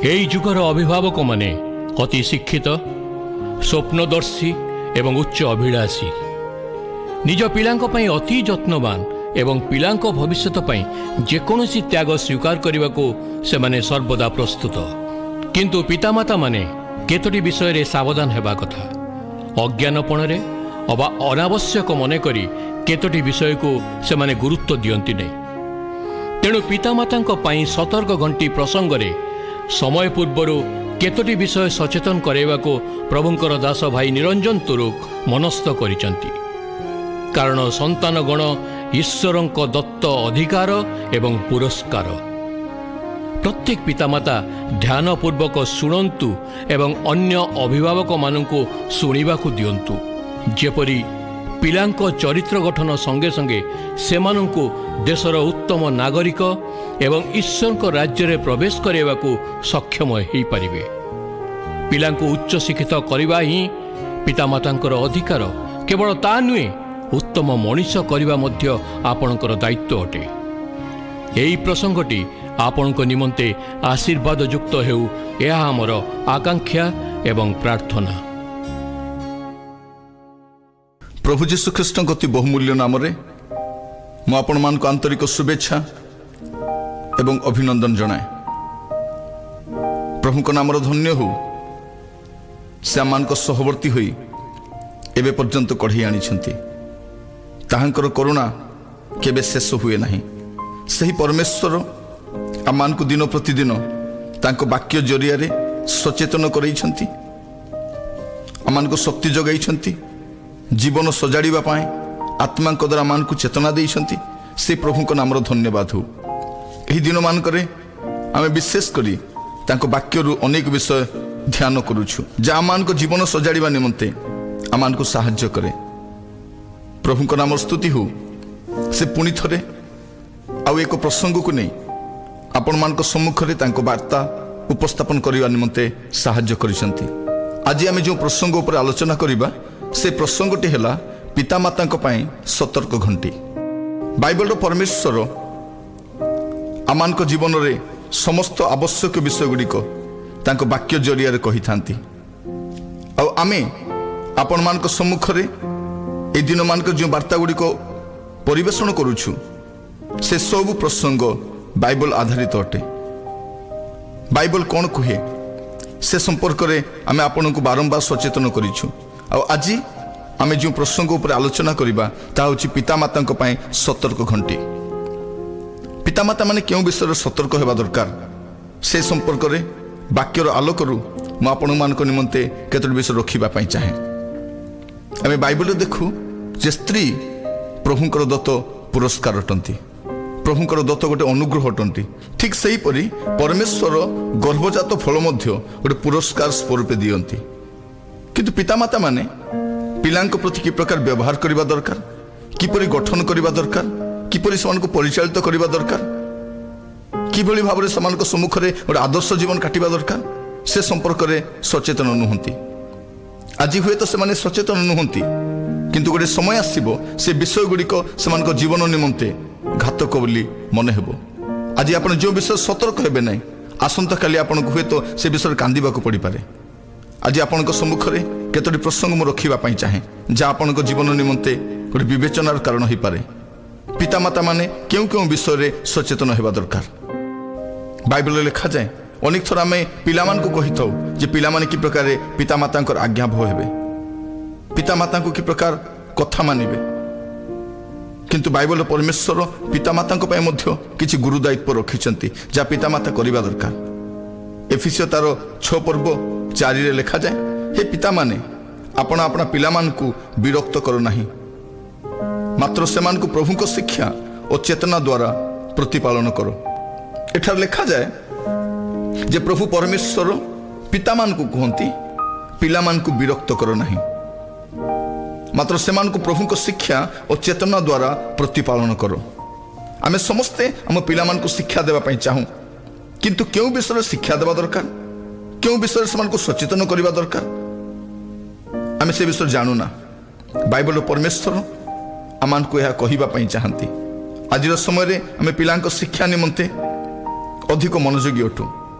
ଏହି ଯୁଗର ଅଭିଭାବକମାନେ ଅତି ଶିକ୍ଷିତ, ସ୍ୱପ୍ନଦର୍ଶୀ ଏବଂ ଉଚ୍ଚ ଅଭିଳାଷୀ। ନିଜ ପିଲାଙ୍କ ପାଇଁ ଅତି ଯତ୍ନବାନ ଏବଂ ପିଲାଙ୍କ ଭବିଷ୍ୟତ ପାଇଁ ଯେକୌଣସି ତ୍ୟାଗ ସ୍ୱୀକାର କରିବାକୁ ସେମାନେ ସର୍ବଦା ପ୍ରସ୍ତୁତ। କିନ୍ତୁ ପିତାମାତାମାନେ କେତୋଟି ବିଷୟରେ ସାବଧାନ ହେବା କଥା। ଅଜ୍ଞାନପଣରେ ଅବା ଅନାବଶ୍ୟକ ମନେକରି କେତୋଟି ବିଷୟକୁ ସେମାନେ ଗୁରୁତ୍ୱ ଦିଅନ୍ତି ନାହିଁ। ତେଣୁ ପିତାମାତାଙ୍କ ପାଇଁ ସତର୍କ ଘଣ୍ଟି ପ୍ରସଙ୍ଗରେ ସମୟ ପୂର୍ବରୁ କେତୋଟି ବିଷୟ ସଚେତନ କରାଇବାକୁ ପ୍ରଭୁଙ୍କର ଦାସ ଭାଇ ନିରଞ୍ଜନ ତୁରୁକ ମନସ୍ଥ କରିଛନ୍ତି। କାରଣ ସନ୍ତାନଗଣ ଈଶ୍ୱରଙ୍କ ଦତ୍ତ ଅଧିକାର ଏବଂ ପୁରସ୍କାର। ପ୍ରତ୍ୟେକ ପିତାମାତା ଧ୍ୟାନପୂର୍ବକ ଶୁଣନ୍ତୁ ଏବଂ ଅନ୍ୟ ଅଭିଭାବକମାନଙ୍କୁ ଶୁଣିବାକୁ ଦିଅନ୍ତୁ, ଯେପରି ପିଲାଙ୍କ ଚରିତ୍ର ଗଠନ ସଙ୍ଗେ ସଙ୍ଗେ ସେମାନଙ୍କୁ ଦେଶର ଉତ୍ତମ ନାଗରିକ ଏବଂ ଈଶ୍ୱରଙ୍କ ରାଜ୍ୟରେ ପ୍ରବେଶ କରାଇବାକୁ ସକ୍ଷମ ହୋଇପାରିବେ। ପିଲାଙ୍କୁ ଉଚ୍ଚଶିକ୍ଷିତ କରିବା ହିଁ ପିତାମାତାଙ୍କର ଅଧିକାର। କେବଳ ତା ନୁହେଁ, ଉତ୍ତମ ମଣିଷ କରିବା ମଧ୍ୟ ଆପଣଙ୍କର ଦାୟିତ୍ୱ ଅଟେ। ଏହି ପ୍ରସଙ୍ଗଟି ଆପଣଙ୍କ ନିମନ୍ତେ ଆଶୀର୍ବାଦଯୁକ୍ତ ହେଉ, ଏହା ଆମର ଆକାଂକ୍ଷା ଏବଂ ପ୍ରାର୍ଥନା। ପ୍ରଭୁ ଯୀଶୁ ଖ୍ରୀଷ୍ଟଙ୍କ ଅତି ବହୁମୂଲ୍ୟ ନାମରେ ମୁଁ ଆପଣମାନଙ୍କୁ ଆନ୍ତରିକ ଶୁଭେଚ୍ଛା ଏବଂ ଅଭିନନ୍ଦନ ଜଣାଏ। ପ୍ରଭୁଙ୍କ ନାମର ଧନ୍ୟ ହେଉ, ସେ ଆମମାନଙ୍କ ସହବର୍ତ୍ତୀ ହୋଇ ଏବେ ପର୍ଯ୍ୟନ୍ତ କଢ଼େଇ ଆଣିଛନ୍ତି। ତାହାଙ୍କର କରୁଣା କେବେ ଶେଷ ହୁଏ ନାହିଁ। ସେହି ପରମେଶ୍ୱର ଆମମାନଙ୍କୁ ଦିନ ପ୍ରତିଦିନ ତାଙ୍କ ବାକ୍ୟ ଜରିଆରେ ସଚେତନ କରାଇଛନ୍ତି, ଆମମାନଙ୍କୁ ଶକ୍ତି ଯୋଗାଇଛନ୍ତି, ଜୀବନ ସଜାଡ଼ିବା ପାଇଁ ଆତ୍ମାଙ୍କ ଦ୍ୱାରା ଆମମାନଙ୍କୁ ଚେତନା ଦେଇଛନ୍ତି। ସେ ପ୍ରଭୁଙ୍କ ନାମର ଧନ୍ୟବାଦ ହେଉ। ଏହି ଦିନମାନଙ୍କରେ ଆମେ ବିଶେଷ କରି ତାଙ୍କ ବାକ୍ୟରୁ ଅନେକ ବିଷୟ ଧ୍ୟାନ କରୁଛୁ, ଯାହା ଆମମାନଙ୍କ ଜୀବନ ସଜାଡ଼ିବା ନିମନ୍ତେ ଆମମାନଙ୍କୁ ସାହାଯ୍ୟ କରେ। ପ୍ରଭୁଙ୍କ ନାମର ସ୍ତୁତି ହେଉ, ସେ ପୁଣି ଥରେ ଆଉ ଏକ ପ୍ରସଙ୍ଗକୁ ନେଇ ଆପଣମାନଙ୍କ ସମ୍ମୁଖରେ ତାଙ୍କ ବାର୍ତ୍ତା ଉପସ୍ଥାପନ କରିବା ନିମନ୍ତେ ସାହାଯ୍ୟ କରିଛନ୍ତି। ଆଜି ଆମେ ଯେଉଁ ପ୍ରସଙ୍ଗ ଉପରେ ଆଲୋଚନା କରିବା, ସେ ପ୍ରସଙ୍ଗଟି ହେଲା ପିତାମାତାଙ୍କ ପାଇଁ ସତର୍କ ଘଣ୍ଟି। ବାଇବଲର ପରମେଶ୍ୱର ଆମମାନଙ୍କ ଜୀବନରେ ସମସ୍ତ ଆବଶ୍ୟକ ବିଷୟଗୁଡ଼ିକ ତାଙ୍କ ବାକ୍ୟ ଜରିଆରେ କହିଥାନ୍ତି। ଆଉ ଆମେ ଆପଣମାନଙ୍କ ସମ୍ମୁଖରେ ଏହି ଦିନମାନଙ୍କ ଯେଉଁ ବାର୍ତ୍ତା ଗୁଡ଼ିକ ପରିବେଷଣ କରୁଛୁ, ସେ ସବୁ ପ୍ରସଙ୍ଗ ବାଇବଲ ଆଧାରିତ ଅଟେ। ବାଇବଲ କ'ଣ କୁହେ, ସେ ସମ୍ପର୍କରେ ଆମେ ଆପଣଙ୍କୁ ବାରମ୍ବାର ସଚେତନ କରିଛୁ। ଆଉ ଆଜି ଆମେ ଯେଉଁ ପ୍ରସଙ୍ଗ ଉପରେ ଆଲୋଚନା କରିବା, ତାହା ହେଉଛି ପିତାମାତାଙ୍କ ପାଇଁ ସତର୍କ ଘଣ୍ଟି। ପିତାମାତାମାନେ କେଉଁ ବିଷୟରେ ସତର୍କ ହେବା ଦରକାର, ସେ ସମ୍ପର୍କରେ ବାକ୍ୟର ଆଲୋକରୁ ମୁଁ ଆପଣମାନଙ୍କ ନିମନ୍ତେ କେତୋଟି ବିଷୟ ରଖିବା ପାଇଁ ଚାହେଁ। ଆମେ ବାଇବଲରେ ଦେଖୁ ଯେ ସ୍ତ୍ରୀ ପ୍ରଭୁଙ୍କର ଦତ୍ତ ପୁରସ୍କାର ଅଟନ୍ତି, ପ୍ରଭୁଙ୍କର ଦତ୍ତ ଗୋଟେ ଅନୁଗ୍ରହ ଅଟନ୍ତି। ଠିକ୍ ସେହିପରି ପରମେଶ୍ୱର ଗର୍ଭଜାତ ଫଳ ମଧ୍ୟ ଗୋଟେ ପୁରସ୍କାର ସ୍ୱରୂପେ ଦିଅନ୍ତି। କିନ୍ତୁ ପିତାମାତାମାନେ ପିଲାଙ୍କ ପ୍ରତି କି ପ୍ରକାର ବ୍ୟବହାର କରିବା ଦରକାର, କିପରି ଗଠନ କରିବା ଦରକାର, କିପରି ସେମାନଙ୍କୁ ପରିଚାଳିତ କରିବା ଦରକାର, କିଭଳି ଭାବରେ ସେମାନଙ୍କ ସମ୍ମୁଖରେ ଗୋଟେ ଆଦର୍ଶ ଜୀବନ କାଟିବା ଦରକାର, ସେ ସମ୍ପର୍କରେ ସଚେତନ ନୁହନ୍ତି। ଆଜି ହୁଏତ ସେମାନେ ସଚେତନ ନୁହନ୍ତି, କିନ୍ତୁ ଗୋଟେ ସମୟ ଆସିବ, ସେ ବିଷୟ ଗୁଡ଼ିକ ସେମାନଙ୍କ ଜୀବନ ନିମନ୍ତେ ଘାତକ ବୋଲି ମନେ ହେବ। ଆଜି ଆପଣ ଯେଉଁ ବିଷୟ ସତର୍କ ହେବେ ନାହିଁ, ଆସନ୍ତାକାଲି ଆପଣଙ୍କୁ ହୁଏତ ସେ ବିଷୟରେ କାନ୍ଦିବାକୁ ପଡ଼ିପାରେ। ଆଜି ଆପଣଙ୍କ ସମ୍ମୁଖରେ କେତୋଟି ପ୍ରସଙ୍ଗ ମୁଁ ରଖିବା ପାଇଁ ଚାହେଁ, ଯାହା ଆପଣଙ୍କ ଜୀବନ ନିମନ୍ତେ ଗୋଟେ ବିବେଚନାର କାରଣ ହୋଇପାରେ। ପିତାମାତାମାନେ କେଉଁ କେଉଁ ବିଷୟରେ ସଚେତନ ହେବା ଦରକାର? ବାଇବଲରେ ଲେଖାଯାଏ, ଅନେକ ଥର ଆମେ ପିଲାମାନଙ୍କୁ କହିଥାଉ ଯେ ପିଲାମାନେ କି ପ୍ରକାରେ ପିତାମାତାଙ୍କର ଆଜ୍ଞାବହ ହେବେ, ପିତାମାତାଙ୍କୁ କି ପ୍ରକାର କଥା ମାନିବେ। କିନ୍ତୁ ବାଇବଲର ପରମେଶ୍ୱର ପିତାମାତାଙ୍କ ପାଇଁ ମଧ୍ୟ କିଛି ଗୁରୁ ଦାୟିତ୍ୱ ରଖିଛନ୍ତି, ଯାହା ପିତାମାତା କରିବା ଦରକାର। ଏଫିସୀୟ ତାର 6 ପର୍ବ 4ରେ ଲେଖାଯାଏ, "ହେ ପିତାମାନେ, ଆପଣ ଆପଣା ପିଲାମାନଙ୍କୁ ବିରକ୍ତ କର ନାହିଁ, ମାତ୍ର ସେମାନଙ୍କୁ ପ୍ରଭୁଙ୍କ ଶିକ୍ଷା ଓ ଚେତନା ଦ୍ୱାରା ପ୍ରତିପାଳନ କର।" ଏଠାରେ ଲେଖାଯାଏ ଯେ ପ୍ରଭୁ ପରମେଶ୍ୱର ପିତାମାନଙ୍କୁ କୁହନ୍ତି, ପିଲାମାନଙ୍କୁ ବିରକ୍ତ କର ନାହିଁ, ମାତ୍ର ସେମାନଙ୍କୁ ପ୍ରଭୁଙ୍କ ଶିକ୍ଷା ଓ ଚେତନା ଦ୍ୱାରା ପ୍ରତିପାଳନ କର। ଆମେ ସମସ୍ତେ ଆମ ପିଲାମାନଙ୍କୁ ଶିକ୍ଷା ଦେବା ପାଇଁ ଚାହୁଁ, କିନ୍ତୁ କେଉଁ ବିଷୟରେ ଶିକ୍ଷା ଦେବା ଦରକାର, କେଉଁ ବିଷୟରେ ସେମାନଙ୍କୁ ସଚେତନ କରିବା ଦରକାର, ଆମେ ସେ ବିଷୟରେ ଜାଣୁନା। ବାଇବଲର ପରମେଶ୍ୱର ଆମମାନଙ୍କୁ ଏହା କହିବା ପାଇଁ ଚାହାନ୍ତି। ଆଜିର ସମୟରେ ଆମେ ପିଲାଙ୍କ ଶିକ୍ଷା ନିମନ୍ତେ ଅଧିକ ମନୋଯୋଗୀ ଅଟୁ,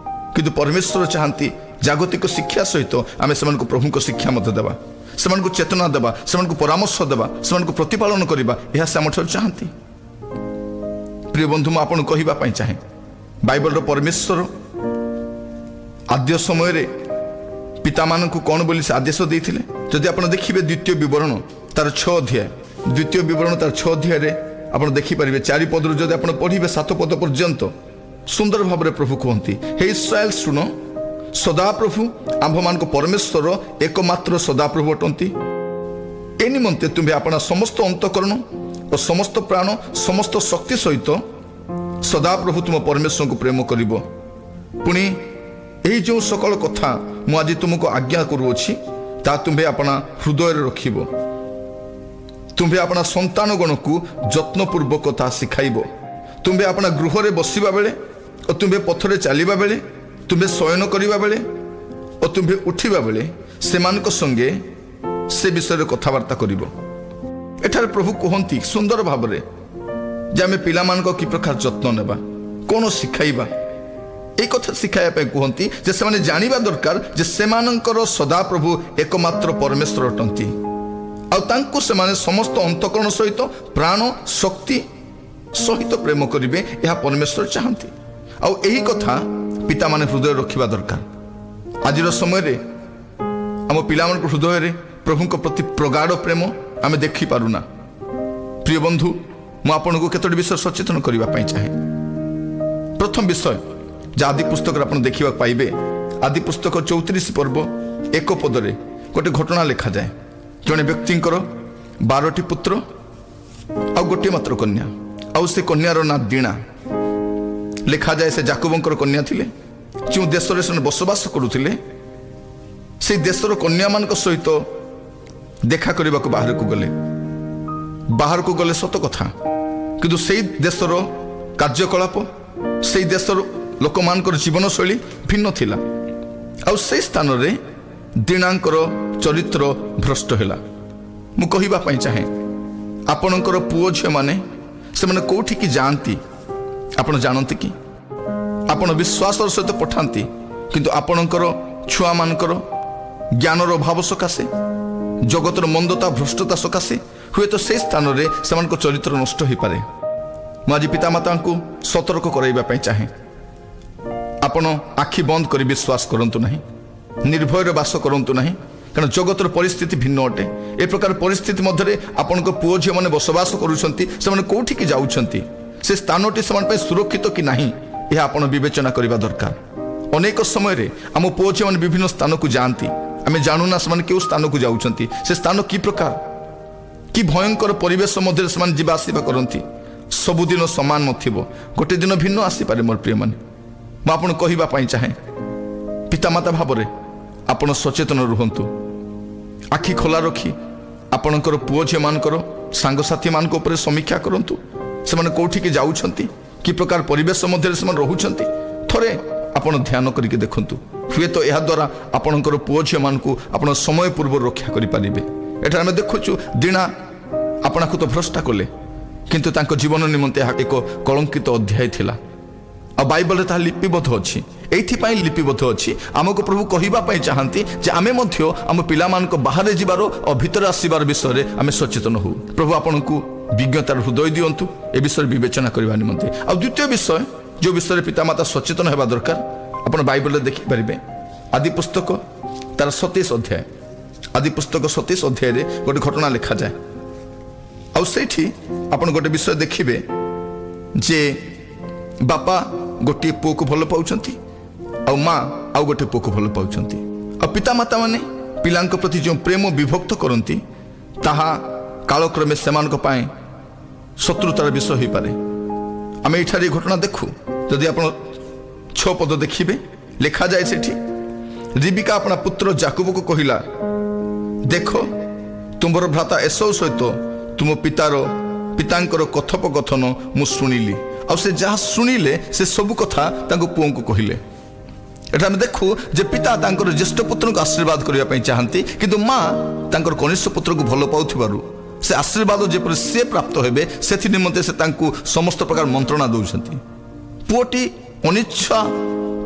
କିନ୍ତୁ ବାଇବଲର ପରମେଶ୍ୱର ଆମମାନଙ୍କୁ କିନ୍ତୁ ପରମେଶ୍ୱର ଚାହାନ୍ତି ଜାଗତିକ ଶିକ୍ଷା ସହିତ ଆମେ ସେମାନଙ୍କୁ ପ୍ରଭୁଙ୍କ ଶିକ୍ଷା ମଧ୍ୟ ଦେବା, ସେମାନଙ୍କୁ ଚେତନା ଦେବା, ସେମାନଙ୍କୁ ପରାମର୍ଶ ଦେବା, ସେମାନଙ୍କୁ ପ୍ରତିପାଳନ କରିବା। ଏହା ସେ ଆମଠାରୁ ଚାହାନ୍ତି। ପ୍ରିୟ ବନ୍ଧୁ, ମୁଁ ଆପଣଙ୍କୁ କହିବା ପାଇଁ ଚାହେଁ, ବାଇବଲର ପରମେଶ୍ୱର ଆଦ୍ୟ ସମୟରେ ପିତାମାନଙ୍କୁ କ'ଣ ବୋଲି ସେ ଆଦେଶ ଦେଇଥିଲେ? ଯଦି ଆପଣ ଦେଖିବେ ଦ୍ୱିତୀୟ ବିବରଣ ତାର 6 ଅଧ୍ୟାୟ, ଦ୍ୱିତୀୟ ବିବରଣ ତାର 6 ଅଧ୍ୟାୟରେ ଆପଣ ଦେଖିପାରିବେ, 4 ପଦରୁ ଯଦି ଆପଣ ପଢ଼ିବେ 7 ପଦ ପର୍ଯ୍ୟନ୍ତ, ସୁନ୍ଦର ଭାବରେ ପ୍ରଭୁ କୁହନ୍ତି, "ହେ ଇସ୍ରାଏଲ, ଶୁଣ, ସଦାପ୍ରଭୁ ଆମ୍ଭମାନଙ୍କ ପରମେଶ୍ୱର ଏକମାତ୍ର ସଦାପ୍ରଭୁ ଅଟନ୍ତି। ଏ ନିମନ୍ତେ ତୁମ୍ଭେ ଆପଣା ସମସ୍ତ ଅନ୍ତଃକରଣ ଓ ସମସ୍ତ ପ୍ରାଣ, ସମସ୍ତ ଶକ୍ତି ସହିତ ସଦାପ୍ରଭୁ ତୁମ ପରମେଶ୍ୱରଙ୍କୁ ପ୍ରେମ କରିବ। ପୁଣି ଏହି ଯେଉଁ ସକଳ କଥା ମୁଁ ଆଜି ତୁମକୁ ଆଜ୍ଞା କରୁଅଛି, ତାହା ତୁମ୍ଭେ ଆପଣା ହୃଦୟରେ ରଖିବ। ତୁମ୍ଭେ ଆପଣା ସନ୍ତାନଗଣକୁ ଯତ୍ନପୂର୍ବକ ତାହା ଶିଖାଇବ। ତୁମ୍ଭେ ଆପଣା ଗୃହରେ ବସିବା ବେଳେ ଓ ତୁମ୍ଭେ ପଥରେ ଚାଲିବା ବେଳେ, ତୁମ୍ଭେ ଶୟନ କରିବା ବେଳେ ଓ ତୁମ୍ଭେ ଉଠିବା ବେଳେ ସେମାନଙ୍କ ସଙ୍ଗେ ସେ ବିଷୟରେ କଥାବାର୍ତ୍ତା କରିବ।" ଏଠାରେ ପ୍ରଭୁ କୁହନ୍ତି ସୁନ୍ଦର ଭାବରେ ଯେ ଆମେ ପିଲାମାନଙ୍କ କି ପ୍ରକାର ଯତ୍ନ ନେବା, କ'ଣ ଶିଖାଇବା। ଏଇ କଥା ଶିଖାଇବା ପାଇଁ କୁହନ୍ତି ଯେ ସେମାନେ ଜାଣିବା ଦରକାର ଯେ ସେମାନଙ୍କର ସଦାପ୍ରଭୁ ଏକମାତ୍ର ପରମେଶ୍ୱର ଅଟନ୍ତି ଆଉ ତାଙ୍କୁ ସେମାନେ ସମସ୍ତ ଅନ୍ତଃକରଣ ସହିତ, ପ୍ରାଣ, ଶକ୍ତି ସହିତ ପ୍ରେମ କରିବେ। ଏହା ପରମେଶ୍ୱର ଚାହାନ୍ତି ଆଉ ଏହି କଥା ପିତାମାନେ ହୃଦୟ ରଖିବା ଦରକାର। ଆଜିର ସମୟରେ ଆମ ପିଲାମାନଙ୍କ ହୃଦୟରେ ପ୍ରଭୁଙ୍କ ପ୍ରତି ପ୍ରଗାଢ଼ ପ୍ରେମ ଆମେ ଦେଖିପାରୁନା। ପ୍ରିୟ ବନ୍ଧୁ, ମୁଁ ଆପଣଙ୍କୁ କେତୋଟି ବିଷୟ ସଚେତନ କରିବା ପାଇଁ ଚାହେଁ। ପ୍ରଥମ ବିଷୟ ଯାହା ଆଦି ପୁସ୍ତକରେ ଆପଣ ଦେଖିବାକୁ ପାଇବେ, ଆଦି ପୁସ୍ତକ 34 ପର୍ବ 1 ପଦରେ ଗୋଟେ ଘଟଣା ଲେଖାଯାଏ। ଜଣେ ବ୍ୟକ୍ତିଙ୍କର 12ଟି ପୁତ୍ର ଆଉ ଗୋଟିଏ ମାତ୍ର କନ୍ୟା, ଆଉ ସେ କନ୍ୟାର ନାଁ ଦିଣା। ଲେଖାଯାଏ ସେ ଜାକୁବଙ୍କର କନ୍ୟା ଥିଲେ। ଯେଉଁ ଦେଶରେ ସେମାନେ ବସବାସ କରୁଥିଲେ, ସେଇ ଦେଶର କନ୍ୟାମାନଙ୍କ ସହିତ ଦେଖା କରିବାକୁ ବାହାରକୁ ଗଲେ। ବାହାରକୁ ଗଲେ ସତ କଥା, କିନ୍ତୁ ସେଇ ଦେଶର କାର୍ଯ୍ୟକଳାପ, ସେଇ ଦେଶର ଲୋକମାନଙ୍କର ଜୀବନଶୈଳୀ ଭିନ୍ନ ଥିଲା। ଆଉ ସେଇ ସ୍ଥାନରେ ଦିଣାଙ୍କର ଚରିତ୍ର ଭ୍ରଷ୍ଟ ହେଲା। ମୁଁ କହିବା ପାଇଁ ଚାହେଁ, ଆପଣଙ୍କର ପୁଅ ଝିଅମାନେ ସେମାନେ କୋଉଠିକି ଯାଆନ୍ତି ଆପଣ ଜାଣନ୍ତି କି? ଆପଣ ବିଶ୍ୱାସର ସହିତ ପଠାନ୍ତି, କିନ୍ତୁ ଆପଣଙ୍କର ଛୁଆମାନଙ୍କର ଜ୍ଞାନର ଅଭାବ ସକାଶେ, ଜଗତର ମନ୍ଦତା, ଭ୍ରଷ୍ଟତା ସକାଶେ ହୁଏତ ସେଇ ସ୍ଥାନରେ ସେମାନଙ୍କ ଚରିତ୍ର ନଷ୍ଟ ହୋଇପାରେ। ମୁଁ ଆଜି ପିତାମାତାଙ୍କୁ ସତର୍କ କରାଇବା ପାଇଁ ଚାହେଁ। ଆପଣ ଆଖି ବନ୍ଦ କରି ବିଶ୍ୱାସ କରନ୍ତୁ ନାହିଁ, ନିର୍ଭୟରେ ବାସ କରନ୍ତୁ ନାହିଁ, କାରଣ ଜଗତର ପରିସ୍ଥିତି ଭିନ୍ନ ଅଟେ। ଏ ପ୍ରକାର ପରିସ୍ଥିତି ମଧ୍ୟରେ ଆପଣଙ୍କ ପୁଅ ଝିଅମାନେ ବସବାସ କରୁଛନ୍ତି। ସେମାନେ କୋଉଠିକି ଯାଉଛନ୍ତି, ସେ ସ୍ଥାନଟି ସେମାନଙ୍କ ପାଇଁ ସୁରକ୍ଷିତ କି ନାହିଁ, ଏହା ଆପଣ ବିବେଚନା କରିବା ଦରକାର। ଅନେକ ସମୟରେ ଆମ ପୁଅ ଝିଅମାନେ ବିଭିନ୍ନ ସ୍ଥାନକୁ ଯାଆନ୍ତି। ଆମେ ଜାଣୁନା ସେମାନେ କେଉଁ ସ୍ଥାନକୁ ଯାଉଛନ୍ତି, ସେ ସ୍ଥାନ କି ପ୍ରକାର, କି ଭୟଙ୍କର ପରିବେଶ ମଧ୍ୟରେ ସେମାନେ ଯିବା ଆସିବା କରନ୍ତି। ସବୁଦିନ ସମାନ ନଥିବ, ଗୋଟେ ଦିନ ଭିନ୍ନ ଆସିପାରେ। ମୋର ପ୍ରିୟମାନେ, ମୁଁ ଆପଣଙ୍କୁ କହିବା ପାଇଁ ଚାହେଁ, ପିତାମାତା ଭାବରେ ଆପଣ ସଚେତନ ରୁହନ୍ତୁ। ଆଖି ଖୋଲା ରଖି ଆପଣଙ୍କର ପୁଅ ଝିଅମାନଙ୍କର ସାଙ୍ଗସାଥିମାନଙ୍କ ଉପରେ ସମୀକ୍ଷା କରନ୍ତୁ। ସେମାନେ କୋଉଠିକି ଯାଉଛନ୍ତି, କି ପ୍ରକାର ପରିବେଶ ମଧ୍ୟରେ ସେମାନେ ରହୁଛନ୍ତି, ଥରେ ଆପଣ ଧ୍ୟାନ କରିକି ଦେଖନ୍ତୁ। ହୁଏତ ଏହାଦ୍ୱାରା ଆପଣଙ୍କର ପୁଅ ଝିଅମାନଙ୍କୁ ଆପଣ ସମୟ ପୂର୍ବରୁ ରକ୍ଷା କରିପାରିବେ। ଏଠାରେ ଆମେ ଦେଖୁଛୁ, ଦିଣା ଆପଣାକୁ ତ ଭ୍ରଷ୍ଟା କଲେ, କିନ୍ତୁ ତାଙ୍କ ଜୀବନ ନିମନ୍ତେ ଏହା ଏକ କଳଙ୍କିତ ଅଧ୍ୟାୟ ଥିଲା ଆଉ ବାଇବଲରେ ତାହା ଲିପିବଦ୍ଧ ଅଛି। ଏଇଥିପାଇଁ ଲିପିବଦ୍ଧ ଅଛି, ଆମକୁ ପ୍ରଭୁ କହିବା ପାଇଁ ଚାହାନ୍ତି ଯେ ଆମେ ମଧ୍ୟ ଆମ ପିଲାମାନଙ୍କ ବାହାରେ ଯିବାର ଓ ଭିତରେ ଆସିବାର ବିଷୟରେ ଆମେ ସଚେତନ ହଉ। ପ୍ରଭୁ ଆପଣଙ୍କୁ ବିଜ୍ଞତାର ହୃଦୟ ଦିଅନ୍ତୁ ଏ ବିଷୟରେ ବିବେଚନା କରିବା ନିମନ୍ତେ। ଆଉ ଦ୍ୱିତୀୟ ବିଷୟ, ଯେଉଁ ବିଷୟରେ ପିତାମାତା ସଚେତନ ହେବା ଦରକାର, ଆପଣ ବାଇବଲରେ ଦେଖିପାରିବେ ଆଦି ପୁସ୍ତକ ତାର 27 ଅଧ୍ୟାୟ। ଆଦି ପୁସ୍ତକ 27 ଅଧ୍ୟାୟରେ ଗୋଟେ ଘଟଣା ଲେଖାଯାଏ ଆଉ ସେଇଠି ଆପଣ ଗୋଟେ ବିଷୟ ଦେଖିବେ ଯେ ବାପା ଗୋଟିଏ ପୁଅକୁ ଭଲ ପାଉଛନ୍ତି ଆଉ ମା ଆଉ ଗୋଟେ ପୁଅକୁ ଭଲ ପାଉଛନ୍ତି। ଆଉ ପିତାମାତା ମାନେ ପିଲାଙ୍କ ପ୍ରତି ଯେଉଁ ପ୍ରେମ ବିଭକ୍ତ କରନ୍ତି, ତାହା କାଳକ୍ରମେ ସେମାନଙ୍କ ପାଇଁ ଶତ୍ରୁତାର ବିଷୟ ହୋଇପାରେ। ଆମେ ଏଇଠାରେ ଏ ଘଟଣା ଦେଖୁ। ଯଦି ଆପଣ 6 ପଦ ଦେଖିବେ, ଲେଖାଯାଏ ସେଠି, ରିବିକା ଆପଣା ପୁତ୍ର ଜାକୁବକୁ କହିଲା, "ଦେଖ, ତୁମର ଭ୍ରାତା ଏଷୌ ସହିତ ତୁମ ପିତାଙ୍କର କଥୋପକଥନ ମୁଁ ଶୁଣିଲି।" ଆଉ ସେ ଯାହା ଶୁଣିଲେ, ସେ ସବୁ କଥା ତାଙ୍କ ପୁଅଙ୍କୁ କହିଲେ। ଏଠି ଆମେ ଦେଖୁ ଯେ ପିତା ତାଙ୍କର ଜ୍ୟେଷ୍ଠ ପୁତ୍ରଙ୍କୁ ଆଶୀର୍ବାଦ କରିବା ପାଇଁ ଚାହାନ୍ତି, କିନ୍ତୁ ମା ତାଙ୍କର କନିଷ୍ଠ ପୁତ୍ରକୁ ଭଲ ପାଉଥିବାରୁ ସେ ଆଶୀର୍ବାଦ ଯେପରି ସେ ପ୍ରାପ୍ତ ହେବେ, ସେଥି ନିମନ୍ତେ ସେ ତାଙ୍କୁ ସମସ୍ତ ପ୍ରକାର ମନ୍ତ୍ରଣା ଦେଉଛନ୍ତି। ପୁଅଟି ଅନିଚ୍ଛା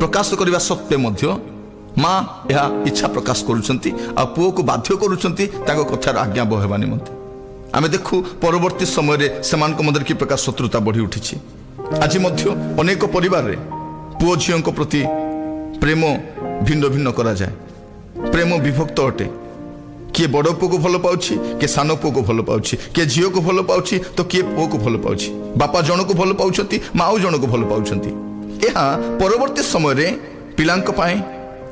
ପ୍ରକାଶ କରିବା ସତ୍ତ୍ୱେ ମଧ୍ୟ ମା ଏହା ଇଚ୍ଛା ପ୍ରକାଶ କରୁଛନ୍ତି ଆଉ ପୁଅକୁ ବାଧ୍ୟ କରୁଛନ୍ତି ତାଙ୍କ କଥାର ଆଜ୍ଞାବହ ହେବା ନିମନ୍ତେ। ଆମେ ଦେଖୁ ପରବର୍ତ୍ତୀ ସମୟରେ ସେମାନଙ୍କ ମଧ୍ୟରେ କି ପ୍ରକାର ଶତ୍ରୁତା ବଢ଼ି ଉଠିଛି। ଆଜି ମଧ୍ୟ ଅନେକ ପରିବାରରେ ପୁଅ ଝିଅଙ୍କ ପ୍ରତି ପ୍ରେମ ଭିନ୍ନ ଭିନ୍ନ କରାଯାଏ। ପ୍ରେମ ବିଭକ୍ତ ଅଟେ। କିଏ ବଡ଼ ପୁଅକୁ ଭଲ ପାଉଛି, କିଏ ସାନ ପୁଅକୁ ଭଲ ପାଉଛି, କିଏ ଝିଅକୁ ଭଲ ପାଉଛି ତ କିଏ ପୁଅକୁ ଭଲ ପାଉଛି। ବାପା ଜଣକୁ ଭଲ ପାଉଛନ୍ତି, ମା ଆଉ ଜଣକୁ ଭଲ ପାଉଛନ୍ତି। ଏହା ପରବର୍ତ୍ତୀ ସମୟରେ ପିଲାଙ୍କ ପାଇଁ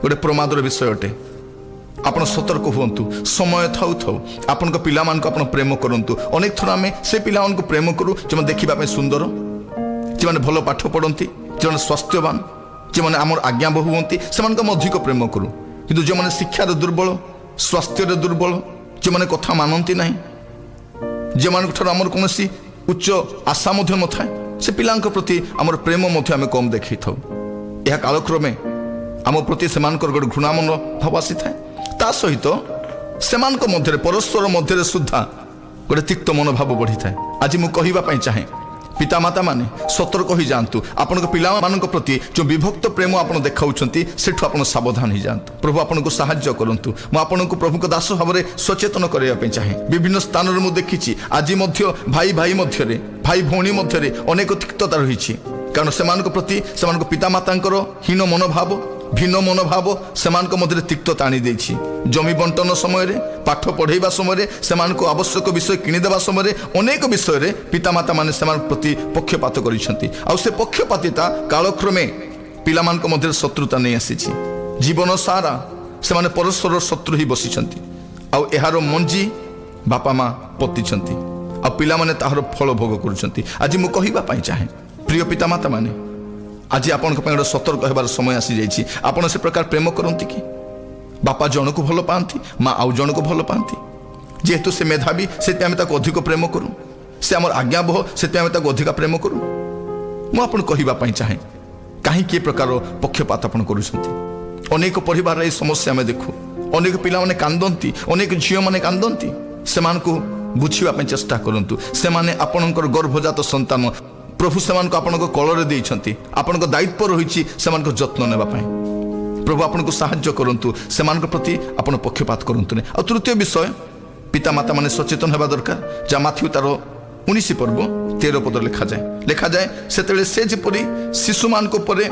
ଗୋଟେ ପ୍ରମାଦର ବିଷୟ ଅଟେ। ଆପଣ ସତର୍କ ହୁଅନ୍ତୁ। ସମୟ ଥାଉ ଥାଉ ଆପଣଙ୍କ ପିଲାମାନଙ୍କୁ ଆପଣ ପ୍ରେମ କରନ୍ତୁ। ଅନେକ ଥର ଆମେ ସେ ପିଲାମାନଙ୍କୁ ପ୍ରେମ କରୁ ଯେଉଁମାନେ ଦେଖିବା ପାଇଁ ସୁନ୍ଦର, ଯେଉଁମାନେ ଭଲ ପାଠ ପଢ଼ନ୍ତି, ଯେଉଁମାନେ ସ୍ୱାସ୍ଥ୍ୟବାନ, ଯେଉଁମାନେ ଆମର ଆଜ୍ଞାବହ ହୁଅନ୍ତି, ସେମାନଙ୍କୁ ଆମେ ଅଧିକ ପ୍ରେମ କରୁ। କିନ୍ତୁ ଯେଉଁମାନେ ଶିକ୍ଷାରେ ଦୁର୍ବଳ, ସ୍ୱାସ୍ଥ୍ୟରେ ଦୁର୍ବଳ, ଯେଉଁମାନେ କଥା ମାନନ୍ତି ନାହିଁ, ଯେଉଁମାନଙ୍କ ଠାରୁ ଆମର କୌଣସି ଉଚ୍ଚ ଆଶା ମଧ୍ୟ ନଥାଏ, ସେ ପିଲାଙ୍କ ପ୍ରତି ଆମର ପ୍ରେମ ମଧ୍ୟ ଆମେ କମ୍ ଦେଖେଇଥାଉ। ଏହା କାଳକ୍ରମେ ଆମ ପ୍ରତି ସେମାନଙ୍କର ଗୋଟେ ଘୃଣା ମନୋଭାବ ଆସିଥାଏ। ତା ସହିତ ସେମାନଙ୍କ ମଧ୍ୟରେ, ପରସ୍ପର ମଧ୍ୟରେ ସୁଦ୍ଧା ଗୋଟେ ତିକ୍ତ ମନୋଭାବ ବଢ଼ିଥାଏ। ଆଜି ମୁଁ କହିବା ପାଇଁ ଚାହେଁ, ପିତାମାତା ମାନେ ସତର୍କ ହୋଇଯାଆନ୍ତୁ। ଆପଣଙ୍କ ପିଲାମାନଙ୍କ ପ୍ରତି ଯେଉଁ ବିଭକ୍ତ ପ୍ରେମ ଆପଣ ଦେଖାଉଛନ୍ତି, ସେଠୁ ଆପଣ ସାବଧାନ ହେଇଯାଆନ୍ତୁ। ପ୍ରଭୁ ଆପଣଙ୍କୁ ସାହାଯ୍ୟ କରନ୍ତୁ। ମୁଁ ଆପଣଙ୍କୁ ପ୍ରଭୁଙ୍କ ଦାସ ଭାବରେ ସଚେତନ କରିବା ପାଇଁ ଚାହେଁ। ବିଭିନ୍ନ ସ୍ଥାନରେ ମୁଁ ଦେଖିଛି, ଆଜି ମଧ୍ୟ ଭାଇ ଭାଇ ମଧ୍ୟରେ, ଭାଇ ଭଉଣୀ ମଧ୍ୟରେ ଅନେକ ତିକ୍ତତା ରହିଛି। କାରଣ ସେମାନଙ୍କ ପ୍ରତି ସେମାନଙ୍କ ପିତାମାତାଙ୍କର ହୀନ ମନୋଭାବ, ଭିନ୍ନ ମନୋଭାବ ସେମାନଙ୍କ ମଧ୍ୟରେ ତିକ୍ତତା ଆଣିଦେଇଛି। ଜମି ବଣ୍ଟନ ସମୟରେ, ପାଠ ପଢ଼େଇବା ସମୟରେ, ସେମାନଙ୍କୁ ଆବଶ୍ୟକ ବିଷୟ କିଣିଦେବା ସମୟରେ, ଅନେକ ବିଷୟରେ ପିତାମାତାମାନେ ସେମାନଙ୍କ ପ୍ରତି ପକ୍ଷପାତ କରିଛନ୍ତି। ଆଉ ସେ ପକ୍ଷପାତିତା କାଳକ୍ରମେ ପିଲାମାନଙ୍କ ମଧ୍ୟରେ ଶତ୍ରୁତା ନେଇ ଆସିଛି। ଜୀବନ ସାରା ସେମାନେ ପରସ୍ପରର ଶତ୍ରୁ ହୋଇ ବସିଛନ୍ତି। ଆଉ ଏହାର ମଞ୍ଜି ବାପା ମା ପୋତିଛନ୍ତି ଆଉ ପିଲାମାନେ ତାହାର ଫଳ ଭୋଗ କରୁଛନ୍ତି। ଆଜି ମୁଁ କହିବା ପାଇଁ ଚାହେଁ, ପ୍ରିୟ ପିତାମାତା ମାନେ, ଆଜି ଆପଣଙ୍କ ପାଇଁ ଗୋଟେ ସତର୍କ ହେବାର ସମୟ ଆସିଯାଇଛି। ଆପଣ ସେ ପ୍ରକାର ପ୍ରେମ କରନ୍ତି କି? ବାପା ଜଣକୁ ଭଲ ପାଆନ୍ତି, ମା ଆଉ ଜଣକୁ ଭଲ ପାଆନ୍ତି। ଯେହେତୁ ସେ ମେଧାବୀ, ସେଥିପାଇଁ ଆମେ ତାକୁ ଅଧିକ ପ୍ରେମ କରୁ। ସେ ଆମର ଆଜ୍ଞାବହ, ସେଥିପାଇଁ ଆମେ ତାକୁ ଅଧିକା ପ୍ରେମ କରୁ। ମୁଁ ଆପଣଙ୍କୁ କହିବା ପାଇଁ ଚାହେଁ, କାହିଁକି ଏ ପ୍ରକାର ପକ୍ଷପାତ ଆପଣ କରୁଛନ୍ତି? ଅନେକ ପରିବାରରେ ଏହି ସମସ୍ୟା ଆମେ ଦେଖୁ। ଅନେକ ପିଲାମାନେ କାନ୍ଦନ୍ତି, ଅନେକ ଝିଅମାନେ କାନ୍ଦନ୍ତି। ସେମାନଙ୍କୁ ବୁଝିବା ପାଇଁ ଚେଷ୍ଟା କରନ୍ତୁ। ସେମାନେ ଆପଣଙ୍କର ଗର୍ଭଜାତ ସନ୍ତାନ। ପ୍ରଭୁ ସେମାନଙ୍କୁ ଆପଣଙ୍କ କୋଳରେ ଦେଇଛନ୍ତି। ଆପଣଙ୍କ ଦାୟିତ୍ୱ ରହିଛି ସେମାନଙ୍କ ଯତ୍ନ ନେବା ପାଇଁ। ପ୍ରଭୁ ଆପଣଙ୍କୁ ସାହାଯ୍ୟ କରନ୍ତୁ। ସେମାନଙ୍କ ପ୍ରତି ଆପଣ ପକ୍ଷପାତ କରନ୍ତୁନି। ଆଉ ତୃତୀୟ ବିଷୟ, ପିତାମାତା ମାନେ ସଚେତନ ହେବା ଦରକାର, ଯାହା ମାଥିଉ ତାର 19 ପର୍ବ 13 ପଦ ଲେଖାଯାଏ, ସେତେବେଳେ ସେ ଯେପରି ଶିଶୁମାନଙ୍କ ଉପରେ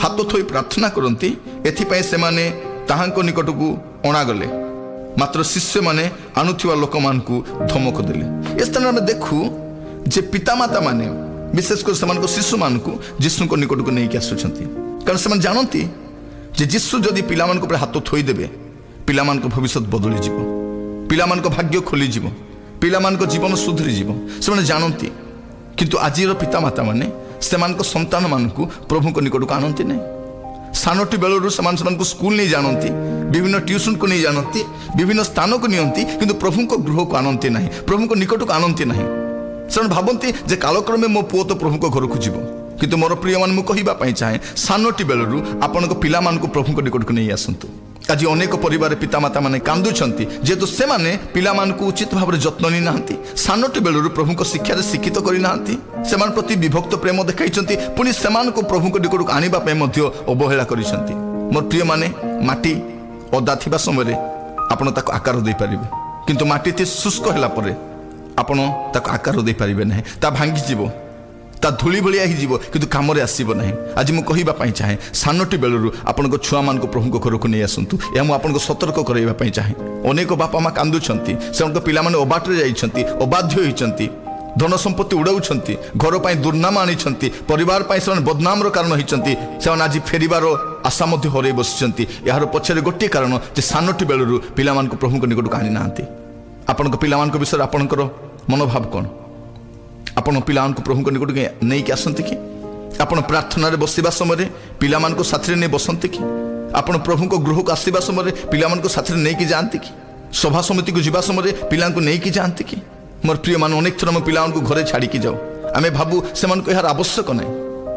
ହାତ ଥୋଇ ପ୍ରାର୍ଥନା କରନ୍ତି, ଏଥିପାଇଁ ସେମାନେ ତାହାଙ୍କ ନିକଟକୁ ଅଣାଗଲେ। ମାତ୍ର ଶିଷ୍ୟମାନେ ଆଣୁଥିବା ଲୋକମାନଙ୍କୁ ଧମକ ଦେଲେ। ଏ ସ୍ଥାନରେ ଆମେ ଦେଖୁ ଯେ ପିତାମାତା ମାନେ ବିଶେଷ କରି ସେମାନଙ୍କ ଶିଶୁମାନଙ୍କୁ ଯୀଶୁଙ୍କ ନିକଟକୁ ନେଇକି ଆସୁଛନ୍ତି। କାରଣ ସେମାନେ ଜାଣନ୍ତି ଯେ ଯୀଶୁ ଯଦି ପିଲାମାନଙ୍କ ଉପରେ ହାତ ଥୋଇଦେବେ, ପିଲାମାନଙ୍କ ଭବିଷ୍ୟତ ବଦଳିଯିବ, ପିଲାମାନଙ୍କ ଭାଗ୍ୟ ଖୋଲିଯିବ, ପିଲାମାନଙ୍କ ଜୀବନ ସୁଧୁରିଯିବ। ସେମାନେ ଜାଣନ୍ତି। କିନ୍ତୁ ଆଜିର ପିତାମାତାମାନେ ସେମାନଙ୍କ ସନ୍ତାନମାନଙ୍କୁ ପ୍ରଭୁଙ୍କ ନିକଟକୁ ଆଣନ୍ତି ନାହିଁ। ସାନଟି ବେଳରୁ ସେମାନେ ସେମାନଙ୍କୁ ସ୍କୁଲ ନେଇ ଯାଆନ୍ତି, ବିଭିନ୍ନ ଟ୍ୟୁସନକୁ ନେଇ ଯାଆନ୍ତି, ବିଭିନ୍ନ ସ୍ଥାନକୁ ନିଅନ୍ତି, କିନ୍ତୁ ପ୍ରଭୁଙ୍କ ଗୃହକୁ ଆଣନ୍ତି ନାହିଁ, ପ୍ରଭୁଙ୍କ ନିକଟକୁ ଆଣନ୍ତି ନାହିଁ। ସେମାନେ ଭାବନ୍ତି ଯେ କାଳକ୍ରମେ ମୋ ପୁଅ ତ ପ୍ରଭୁଙ୍କ ଘରକୁ ଯିବ। କିନ୍ତୁ ମୋର ପ୍ରିୟମାନେ, ମୁଁ କହିବା ପାଇଁ ଚାହେଁ, ସାନଟି ବେଳରୁ ଆପଣଙ୍କ ପିଲାମାନଙ୍କୁ ପ୍ରଭୁଙ୍କ ନିକଟକୁ ନେଇ ଆସନ୍ତୁ। ଆଜି ଅନେକ ପରିବାର ପିତାମାତାମାନେ କାନ୍ଦୁଛନ୍ତି, ଯେହେତୁ ସେମାନେ ପିଲାମାନଙ୍କୁ ଉଚିତ ଭାବରେ ଯତ୍ନ ନେଇନାହାନ୍ତି, ସାନଟି ବେଳରୁ ପ୍ରଭୁଙ୍କ ଶିକ୍ଷାରେ ଶିକ୍ଷିତ କରିନାହାନ୍ତି, ସେମାନଙ୍କ ପ୍ରତି ବିଭକ୍ତ ପ୍ରେମ ଦେଖାଇଛନ୍ତି, ପୁଣି ସେମାନଙ୍କୁ ପ୍ରଭୁଙ୍କ ନିକଟକୁ ଆଣିବା ପାଇଁ ମଧ୍ୟ ଅବହେଳା କରିଛନ୍ତି। ମୋର ପ୍ରିୟମାନେ, ମାଟି ଓଦା ଥିବା ସମୟରେ ଆପଣ ତାକୁ ଆକାର ଦେଇପାରିବେ, କିନ୍ତୁ ମାଟି ଶୁଷ୍କ ହେଲା ପରେ ଆପଣ ତାକୁ ଆକାର ଦେଇପାରିବେ ନାହିଁ। ତା ଭାଙ୍ଗିଯିବ, ତା ଧୂଳି ଭଳିଆ ହେଇଯିବ, କିନ୍ତୁ କାମରେ ଆସିବ ନାହିଁ। ଆଜି ମୁଁ କହିବା ପାଇଁ ଚାହେଁ, ସାନଟି ବେଳରୁ ଆପଣଙ୍କ ଛୁଆମାନଙ୍କୁ ପ୍ରଭୁଙ୍କ ଘରକୁ ନେଇ ଆସନ୍ତୁ। ଏହା ମୁଁ ଆପଣଙ୍କୁ ସତର୍କ କରାଇବା ପାଇଁ ଚାହେଁ। ଅନେକ ବାପା ମା କାନ୍ଦୁଛନ୍ତି। ସେମାନଙ୍କ ପିଲାମାନେ ଅବାଟରେ ଯାଇଛନ୍ତି, ଅବାଧ୍ୟ ହୋଇଛନ୍ତି, ଧନ ସମ୍ପତ୍ତି ଉଡ଼ାଉଛନ୍ତି, ଘର ପାଇଁ ଦୁର୍ନାମ ଆଣିଛନ୍ତି, ପରିବାର ପାଇଁ ସେମାନେ ବଦନାମର କାରଣ ହୋଇଛନ୍ତି। ସେମାନେ ଆଜି ଫେରିବାର ଆଶା ମଧ୍ୟ ହରାଇ ବସିଛନ୍ତି। ଏହାର ପଛରେ ଗୋଟିଏ କାରଣ ଯେ ସାନଟି ବେଳରୁ ପିଲାମାନଙ୍କୁ ପ୍ରଭୁଙ୍କ ନିକଟକୁ ଆଣିନାହାନ୍ତି। ଆପଣଙ୍କ ପିଲାମାନଙ୍କ ବିଷୟରେ ଆପଣଙ୍କର ମନୋଭାବ କ'ଣ? ଆପଣ ପିଲାମାନଙ୍କୁ ପ୍ରଭୁଙ୍କ ନିକଟକୁ ନେଇକି ଆସନ୍ତି କି? ଆପଣ ପ୍ରାର୍ଥନାରେ ବସିବା ସମୟରେ ପିଲାମାନଙ୍କୁ ସାଥିରେ ନେଇ ବସନ୍ତି କି? ଆପଣ ପ୍ରଭୁଙ୍କ ଗୃହକୁ ଆସିବା ସମୟରେ ପିଲାମାନଙ୍କୁ ସାଥିରେ ନେଇକି ଯାଆନ୍ତି କି? ସଭା ସମିତିକୁ ଯିବା ସମୟରେ ପିଲାଙ୍କୁ ନେଇକି ଯାଆନ୍ତି କି? ମୋର ପ୍ରିୟମାନେ, ଅନେକ ଥର ଆମ ପିଲାମାନଙ୍କୁ ଘରେ ଛାଡ଼ିକି ଯାଉ। ଆମେ ଭାବୁ ସେମାନଙ୍କୁ ଏହାର ଆବଶ୍ୟକ ନାହିଁ।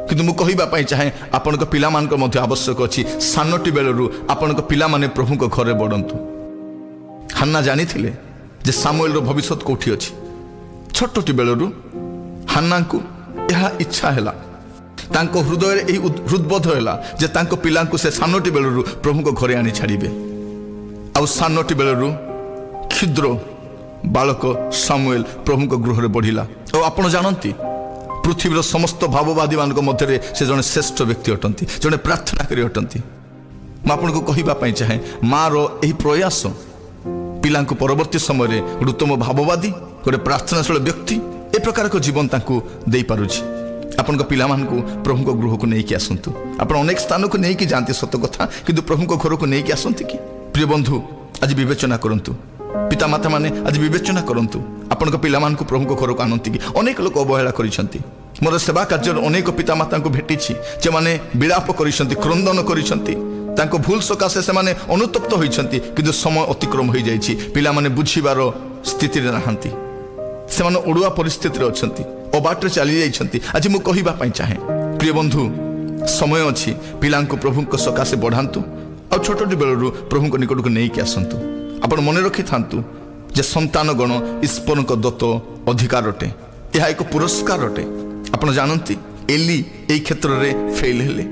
କିନ୍ତୁ ମୁଁ କହିବା ପାଇଁ ଚାହେଁ, ଆପଣଙ୍କ ପିଲାମାନଙ୍କର ମଧ୍ୟ ଆବଶ୍ୟକ ଅଛି। ସାନଟି ବେଳରୁ ଆପଣଙ୍କ ପିଲାମାନେ ପ୍ରଭୁଙ୍କ ଘରେ ବଢ଼ନ୍ତୁ। ହାନ୍ନା ଜାଣିଥିଲେ ଯେ ସାମୁଏଲର ଭବିଷ୍ୟତ କୋଉଠି ଅଛି। ଛୋଟଟି ବେଳରୁ ହାନ୍ନାଙ୍କୁ ଏହା ଇଚ୍ଛା ହେଲା। ତାଙ୍କ ହୃଦୟରେ ଏହି ହୃଦବୋଧ ହେଲା ଯେ ତାଙ୍କ ପିଲାଙ୍କୁ ସେ ସାନଟି ବେଳରୁ ପ୍ରଭୁଙ୍କ ଘରେ ଆଣି ଛାଡ଼ିବେ। ଆଉ ସାନଟି ବେଳରୁ କ୍ଷୁଦ୍ର ବାଳକ ସାମୁଏଲ ପ୍ରଭୁଙ୍କ ଗୃହରେ ବଢ଼ିଲା। ଆଉ ଆପଣ ଜାଣନ୍ତି, ପୃଥିବୀର ସମସ୍ତ ଭାବବାଦୀମାନଙ୍କ ମଧ୍ୟରେ ସେ ଜଣେ ଶ୍ରେଷ୍ଠ ବ୍ୟକ୍ତି ଅଟନ୍ତି, ଜଣେ ପ୍ରାର୍ଥନାକାରୀ ଅଟନ୍ତି। ମୁଁ ଆପଣଙ୍କୁ କହିବା ପାଇଁ ଚାହେଁ, ମାର ଏହି ପ୍ରୟାସ ପିଲାଙ୍କୁ ପରବର୍ତ୍ତୀ ସମୟରେ ଗୋଟେ ଉତ୍ତମ ଭାବବାଦୀ, ଗୋଟେ ପ୍ରାର୍ଥନାଶୀଳ ବ୍ୟକ୍ତି, ଏ ପ୍ରକାର ଏକ ଜୀବନ ତାଙ୍କୁ ଦେଇପାରୁଛି। ଆପଣଙ୍କ ପିଲାମାନଙ୍କୁ ପ୍ରଭୁଙ୍କ ଗୃହକୁ ନେଇକି ଆସନ୍ତୁ। ଆପଣ ଅନେକ ସ୍ଥାନକୁ ନେଇକି ଯାଆନ୍ତି, ସତ କଥା, କିନ୍ତୁ ପ୍ରଭୁଙ୍କ ଘରକୁ ନେଇକି ଆସନ୍ତି କି? ପ୍ରିୟ ବନ୍ଧୁ, ଆଜି ବିବେଚନା କରନ୍ତୁ। ପିତାମାତାମାନେ, ଆଜି ବିବେଚନା କରନ୍ତୁ, ଆପଣଙ୍କ ପିଲାମାନଙ୍କୁ ପ୍ରଭୁଙ୍କ ଘରକୁ ଆଣନ୍ତି କି? ଅନେକ ଲୋକ ଅବହେଳା କରିଛନ୍ତି। ମୋର ସେବା କାର୍ଯ୍ୟରେ ଅନେକ ପିତାମାତାଙ୍କୁ ଭେଟିଛି, ଯେଉଁମାନେ ବିଳାପ କରିଛନ୍ତି, କ୍ରନ୍ଦନ କରିଛନ୍ତି। ତାଙ୍କ ଭୁଲ ସକାଶେ ସେମାନେ ଅନୁତପ୍ତ ହୋଇଛନ୍ତି, କିନ୍ତୁ ସମୟ ଅତିକ୍ରମ ହୋଇଯାଇଛି। ପିଲାମାନେ ବୁଝିବାର ସ୍ଥିତିରେ ନାହାନ୍ତି। ସେମାନେ ଅଡୁଆ ପରିସ୍ଥିତିରେ ଅଛନ୍ତି, ଅବାଟରେ ଚାଲି ଯାଇଛନ୍ତି। ଆଜି ମୁଁ କହିବା ପାଇଁ ଚାହେଁ, ପ୍ରିୟ ବନ୍ଧୁ, ସମୟ ଅଛି, ପିଲାଙ୍କୁ ପ୍ରଭୁଙ୍କ ସକାଶେ ବଢ଼ାନ୍ତୁ ଆଉ ଛୋଟଟି ବେଳରୁ ପ୍ରଭୁଙ୍କ ନିକଟକୁ ନେଇକି ଆସନ୍ତୁ। ଆପଣ ମନେ ରଖିଥାନ୍ତୁ ଯେ ସନ୍ତାନଗଣ ଈଶ୍ୱରଙ୍କ ଦତ୍ତ ଅଧିକାର ଅଟେ। ଏହା ଏକ ପୁରସ୍କାର ଅଟେ। ଆପଣ ଜାଣନ୍ତି, ଏଲି ଏଇ କ୍ଷେତ୍ରରେ ଫେଲ୍ ହେଲେ,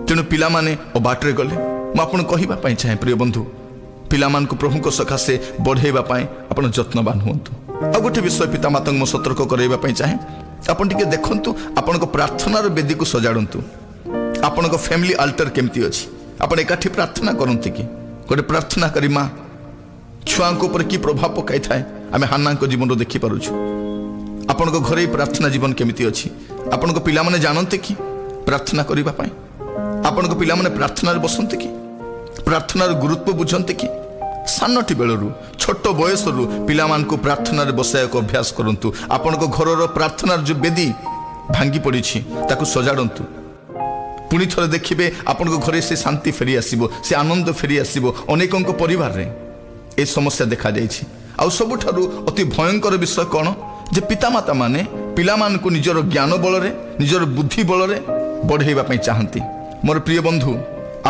ତେଣୁ ପିଲାମାନେ ଅବାଟରେ ଗଲେ। ମୁଁ ଆପଣଙ୍କୁ କହିବା ପାଇଁ ଚାହେଁ, ପ୍ରିୟ ବନ୍ଧୁ, ପିଲାମାନଙ୍କୁ ପ୍ରଭୁଙ୍କ ସକାଶେ ବଢ଼େଇବା ପାଇଁ ଆପଣ ଯତ୍ନବାନ ହୁଅନ୍ତୁ। ଆଉ ଗୋଟେ ବିଷୟ ପିତାମାତାଙ୍କୁ ମୁଁ ସତର୍କ କରାଇବା ପାଇଁ ଚାହେଁ। ଆପଣ ଟିକେ ଦେଖନ୍ତୁ, ଆପଣଙ୍କ ପ୍ରାର୍ଥନାର ବେଦୀକୁ ସଜାଡ଼ନ୍ତୁ। ଆପଣଙ୍କ ଫ୍ୟାମିଲି ଆଲ୍ଟର କେମିତି ଅଛି? ଆପଣ ଏକାଠି ପ୍ରାର୍ଥନା କରନ୍ତି କି? ଗୋଟେ ପ୍ରାର୍ଥନାକାରୀ ମା ଛୁଆଙ୍କ ଉପରେ କି ପ୍ରଭାବ ପକାଇଥାଏ, ଆମେ ହାନ୍ନାଙ୍କ ଜୀବନରୁ ଦେଖିପାରୁଛୁ। ଆପଣଙ୍କ ଘରେ ଏଇ ପ୍ରାର୍ଥନା ଜୀବନ କେମିତି ଅଛି? ଆପଣଙ୍କ ପିଲାମାନେ ଜାଣନ୍ତି କି ପ୍ରାର୍ଥନା କରିବା ପାଇଁ? ଆପଣଙ୍କ ପିଲାମାନେ ପ୍ରାର୍ଥନାରେ ବସନ୍ତି କି? ପ୍ରାର୍ଥନାର ଗୁରୁତ୍ୱ ବୁଝନ୍ତି କି? ସାନଟି ବେଳରୁ, ଛୋଟ ବୟସରୁ ପିଲାମାନଙ୍କୁ ପ୍ରାର୍ଥନାରେ ବସାଇବାକୁ ଅଭ୍ୟାସ କରନ୍ତୁ। ଆପଣଙ୍କ ଘରର ପ୍ରାର୍ଥନାର ଯେଉଁ ବେଦୀ ଭାଙ୍ଗି ପଡ଼ିଛି, ତାକୁ ସଜାଡ଼ନ୍ତୁ। ପୁଣି ଥରେ ଦେଖିବେ, ଆପଣଙ୍କ ଘରେ ସେ ଶାନ୍ତି ଫେରି ଆସିବ, ସେ ଆନନ୍ଦ ଫେରି ଆସିବ। ଅନେକଙ୍କ ପରିବାରରେ ଏ ସମସ୍ୟା ଦେଖାଯାଇଛି। ଆଉ ସବୁଠାରୁ ଅତି ଭୟଙ୍କର ବିଷୟ କ'ଣ ଯେ ପିତାମାତା ମାନେ ପିଲାମାନଙ୍କୁ ନିଜର ଜ୍ଞାନ ବଳରେ, ନିଜର ବୁଦ୍ଧି ବଳରେ ବଢ଼େଇବା ପାଇଁ ଚାହାନ୍ତି। ମୋର ପ୍ରିୟ ବନ୍ଧୁ,